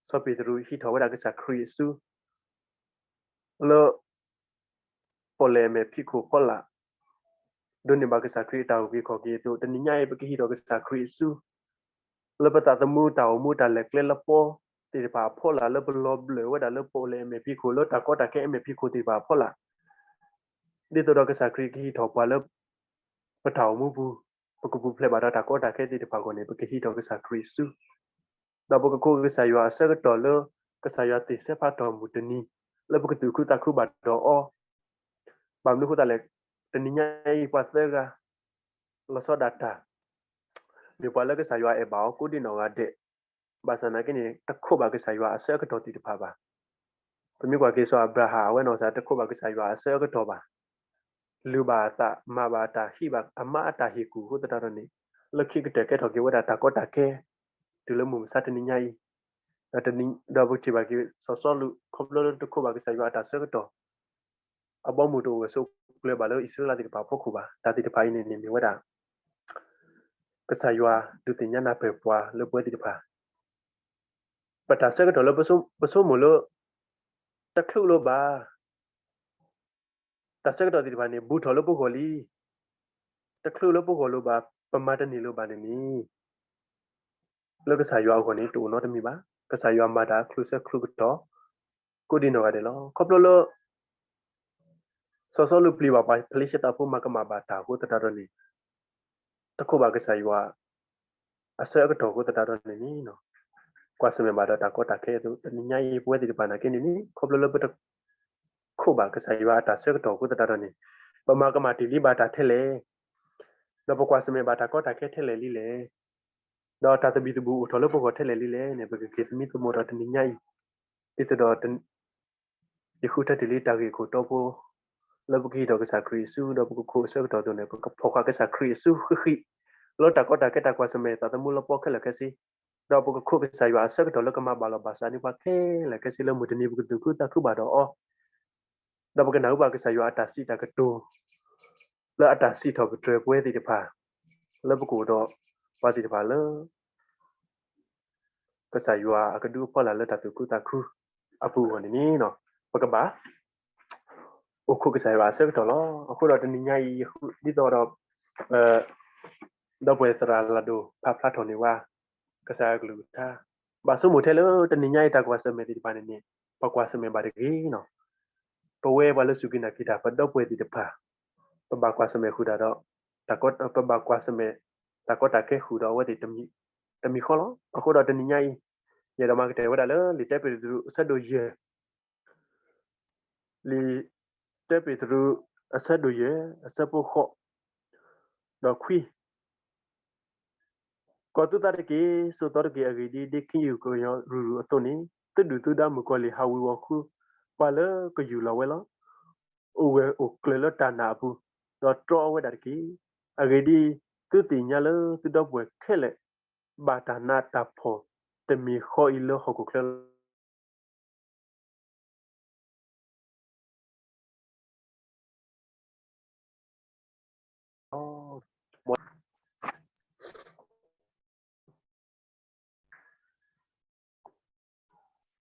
စီၤပ့းတရူးဟံးထီၣ်ဝဲဒၣ်ကစၢ်ခရံာ်အစု လၢ ပီၣ်လဲၣ်အမဲာ်ဖံးခိၣ်ဖီလာ် ဒိးန့ၢ်ဘၣ်ကစၢ်ခရံာ်အတၢ်အုၣ်က့ၤခီၣ်က့ၤအသိး, တနံၤညါအံၤ ပကဟံးထီၣ်ကစၢ်ခရံာ်အစု လၢပသးသမူတၢ်အိၣ်မူတၢ်လဲၤကျဲလၢပီသ့ၣ်တဖၣ်အဖီလာ် လၢပလီၤဘျၢၣ်ဝဲဒၣ်လၢပီၣ်လဲၣ်အမဲာ်ဖံးခိၣ် လၢတၢ်ကီတၢ်ခဲအမဲာ်ဖံးခိၣ်သ့ၣ်တဖၣ်အဖီလာ်, ဒ်သိးဒီးကစၢ်ခရံာ်ကဟံးထီၣ်ပှၤလၢ ပတၢ်အိၣ်မူပူၤ, ပကပူၤဖျဲးဘၣ်ဒီးတၢ်ကီတၢ်ခဲသ့ၣ်တဖၣ်အဂီၢ်န့ၣ် ပကဟံးထီၣ်ကစၢ်ခရံာ်အစု ဒီးပကခိးကစၢ်ယွၤအဆၢကတီၢ်လၢ ကစၢ်ယွၤသ့ၣ်စဲးဖးထီၣ်မုၢ်တနံၤ လၢပကသူၣ်ခုသးခုဘၣ်ဒီးအီၤ, ဘၣ်မနုၤအဃိသတးလဲၣ်, တနံၤညါအံၤပှၤသၢဂၤ လီၤဆီဒၣ်တၢ် မ့ၢ်ပှၤလၢကစၢ်ယွၤအဲၣ်ဘၣ်အီၤကိးဒံနီၢ်ဂၤဒဲး, ဘၣ်ဆၣ်သနာ်က့န့ၣ် တခိးဘၣ်ကစၢ်ယွၤအဆၢကတီၢ်သ့ၣ်တဖၣ်ဘၣ်. ပမ့ၢ်ကွၢ်က့ၤစီၤအၤဘြၤဟၣ် အဝဲနီၢ်ကစၢ်တခိးဘၣ်ကစၢ်ယွၤအဆၢအကတီၢ်ဘၣ်. လုၢ်ဘၣ်အသး မၤဘၣ်အတၢ် ဟံးဘၣ်အမါအတၢ်ဟ့ၣ်ကူၣ်အဃိသတးဒီးန့ၣ်, လၢခံကတၢၢ်ကဲထီၣ်က့ၤဝဲဒၣ်တၢ်ကီတၢ်ခဲ တုၤလၢမုၢ်မဆါတနံၤညါအံၤ, ဒီးပကထံၣ်ဘၣ်က့ၤစီၤစီလူး ခီဖျိလၢတခိးဘၣ်ကစၢ်ယွၤအတၢ်ဆၢကတီၢ် အဘီအမုၢ်တအိၣ်ဂၢၢ်ဆိးကျၢၤဘၣ်လၢအံၣ်စရ့လးသ့ၣ်တဖၣ်အဖီခိၣ်ဘၣ်. တၢ်သ့ၣ်တဖၣ်အံၤန့ၣ်န့ၣ်မ့ၢ်ဝဲဒၣ် ကစၢ်ယွၤဒုးသ့ၣ်ညါနၢ်ပၢၢ်ပှၤလၢပဝဲသ့ၣ်တဖၣ် ပတၢ်ဆၢကတီၢ်လၢပဆိကမိၣ်လၢ တချုးလၢၤဘၣ်, တၢ်ဆၢကတီၢ်သ့ၣ်တဖၣ်န့ၣ် ဘူးထီၣ်လၢပဂီၢ်လံ, တချုးလၢပဂီၢ်လၢၤဘၣ်, ပမၤတန့ၢ်လၢၤဘၣ်န့ၣ်န့ၣ် လၢကစၢ်ယွၤအဂီၢ်န့ၣ် တအိၣ်နီတမံၤဘၣ်. ကစၢ်ယွၤမၤတၢ်ချုးဆၢချုးကတီၢ် ကိးဒံနီၢ်ဂၤဒဲးလီၤ. ခီဖျိလၢ စီၤစီလူးပျံၤဘၣ်ပှၤဖလ့ၡသးဖိမၤကမၣ်ဘၣ်တၢ်အဃိသတးဒီးန့ၣ်, တခိးဘၣ်ကစၢ်ယွၤ အဆၢအကတီၢ်အဃိသတးဒီးန့ၣ်န့ၣ်, ကွၢ်ဆၢၣ်မဲာ်ဘၣ်ဒီးတၢ်ကီတၢ်ခဲအသိး တနံၤညါအံၤပဝဲသ့ၣ်တဖၣ်နာ်က့န့ၣ်န့ၣ် ခီဖျိလၢပတခိးဘၣ်ကစၢ်ယွၤအတၢ်ဆၢကတီၢ်အဃိသတးဒီးန့ၣ်, ပမၤကမၣ်တ့ၢ်လံဘၣ်တၢ်ထဲလဲၣ်, ဒီးပကွၢ်ဆၢၣ်မဲာ်ဘၣ်တၢ်ကီတၢ်ခဲထဲလဲၣ်လံလဲၣ်, ဒီးတၢ်သဘံၣ်သဘုၣ်အိၣ်ထီၣ်လၢပဂီၢ်ထဲလဲၣ်လံလဲၣ်န့ၣ် ပကက့ၤသမံသမိးဒီးတနံၤညါအံၤ, ဒ်သိးဒီး ယဃုထၢတ့ၢ်လံတၢ်ဂ့ၢ်ခိၣ်တီဖိ လၢပကဟံးထီၣ်ကစၢ်ခရံာ်အစု ဒီးပကခိးအဆၢကတီၢ်အသိးန့ၣ် ပကဖီၣ်ဃာ်ကစၢ်ခရံာ်အစုဃံးဃံး လၢတၢ်ကီတၢ်ခဲတၢ်ကွၢ်ဆၢၣ်မဲာ်သးသမူလၢပီခဲလၢာ်ခဲဆ့, ဒီးပကခိးကစၢ်ယွၤအဆၢကတီၢ်လၢကမၤဘၣ်လီၤဘၣ်စးန့ၢ်ပှၤခဲလၢာ်ခဲဆ့လၢမုၢ်တနံၤပကသူၣ်ခုသးခုဘၣ်ဒီးအီၤ, ဒီးပကနၢ်ဟူဘၣ်ကစၢ်ယွၤအတၢ်စံးတၢ်ကတိၤ လၢအတၢ်စံးထီၣ်ပတြၢၤပဝဲသ့ၣ်တဖၣ် လၢပကအိၣ်ဒီးပှၤသ့ၣ်တဖၣ်လၢ ကစၢ်ယွၤအကဒုအဖီလာ်လၢတၢ်သူၣ်ခုသးခုအပူၤအဂီၢ်န့ၣ်န့ၣ်, ပကဘၣ် အိၣ်ခိးကစၢ်ယွၤအဆၢကတီၢ်လီၤ. အဃိဒီးတနံၤညါအံၤ ဒ်သိးဒီး ဒီပုၢ်ဝဲၢ်သရၣ်လၢဒိၣ်ဖးဖျါထီၣ်န့ၢ်ဝဲ ကစၢ်ယွၤကလုၢ်ကထါ, ဘၣ်ဆိကမိၣ်ထဲလၢတနံၤညါအံၤတၢ်ကွၢ်ဆၢၣ်မဲာ်သ့ၣ်တဖၣ်န့ၣ်န့ၣ် ပကွၢ်ဆၢၣ်မဲာ်ဘၣ်တဂ့ၤန့ၣ် ပဝဲပှၤလၢစူၢ်က့ၤနာ်က့ၤတၢ် ပဒီပုၢ်ဝဲၢ်သ့ၣ်တဖၣ် ပဘၣ်ကွၢ်ဆၢၣ်မဲာ်ဃုာ်တၢ်ဒီး တၢ်ကီ ပဘၣ်ကွၢ်ဆၢၣ်မဲာ် တၢ်ကီတၢ်ခဲဃုာ်ဒီးအဝဲသ့ၣ် တမံၤဃီလီၤ. အဃိဒီးတနံၤညါအံၤ ယအဲၣ်ဒိးမၤကတၢၢ်ဝဲဒၣ်လၢ လံာ်တၢပ့းတရူး အဆၢဒိၣ်ယဲၢ် လံာ်တၢပ့းတရူး အဆၢဒိၣ်ယဲၢ် အဆၢဖိဃိး ဒီးခွံ ကီၢ်သူၣ်သးတက့ၢ်, ဆိးသီတက့ၢ်. အဂ့ၢ်ဒ်အံၤ, ဒ်ခ့ယုၢ်ကညီၤရုၢ်ရုၢ်အသိးန့ၣ်, သုဒုၣ်သုဒါမုၣ်ကီၤလံၢ်ဟးဝ့ၤဝီၤဃုာ်ပှၤလၢကယူၢ်လီၤဝဲလီၤ. အိၣ်ဂၢၢ်အိၣ်ကျၢၤလၢတၢ်နာ်အပူၤ, ဒီးတြီအီၣ်ဝဲဒၣ်တက့ၢ်. အဂ့ၢ်ဒ်အံၤ, သုသ့ၣ်ညါလၢသုဒီပုၢ်ဝဲၢ်ခဲလၢာ် ဘၣ်တၢ်နးတၢ်ဖှီၣ်တမံၤဃီအံၤလၢဟီၣ်ခိၣ်ချၢလီၤ.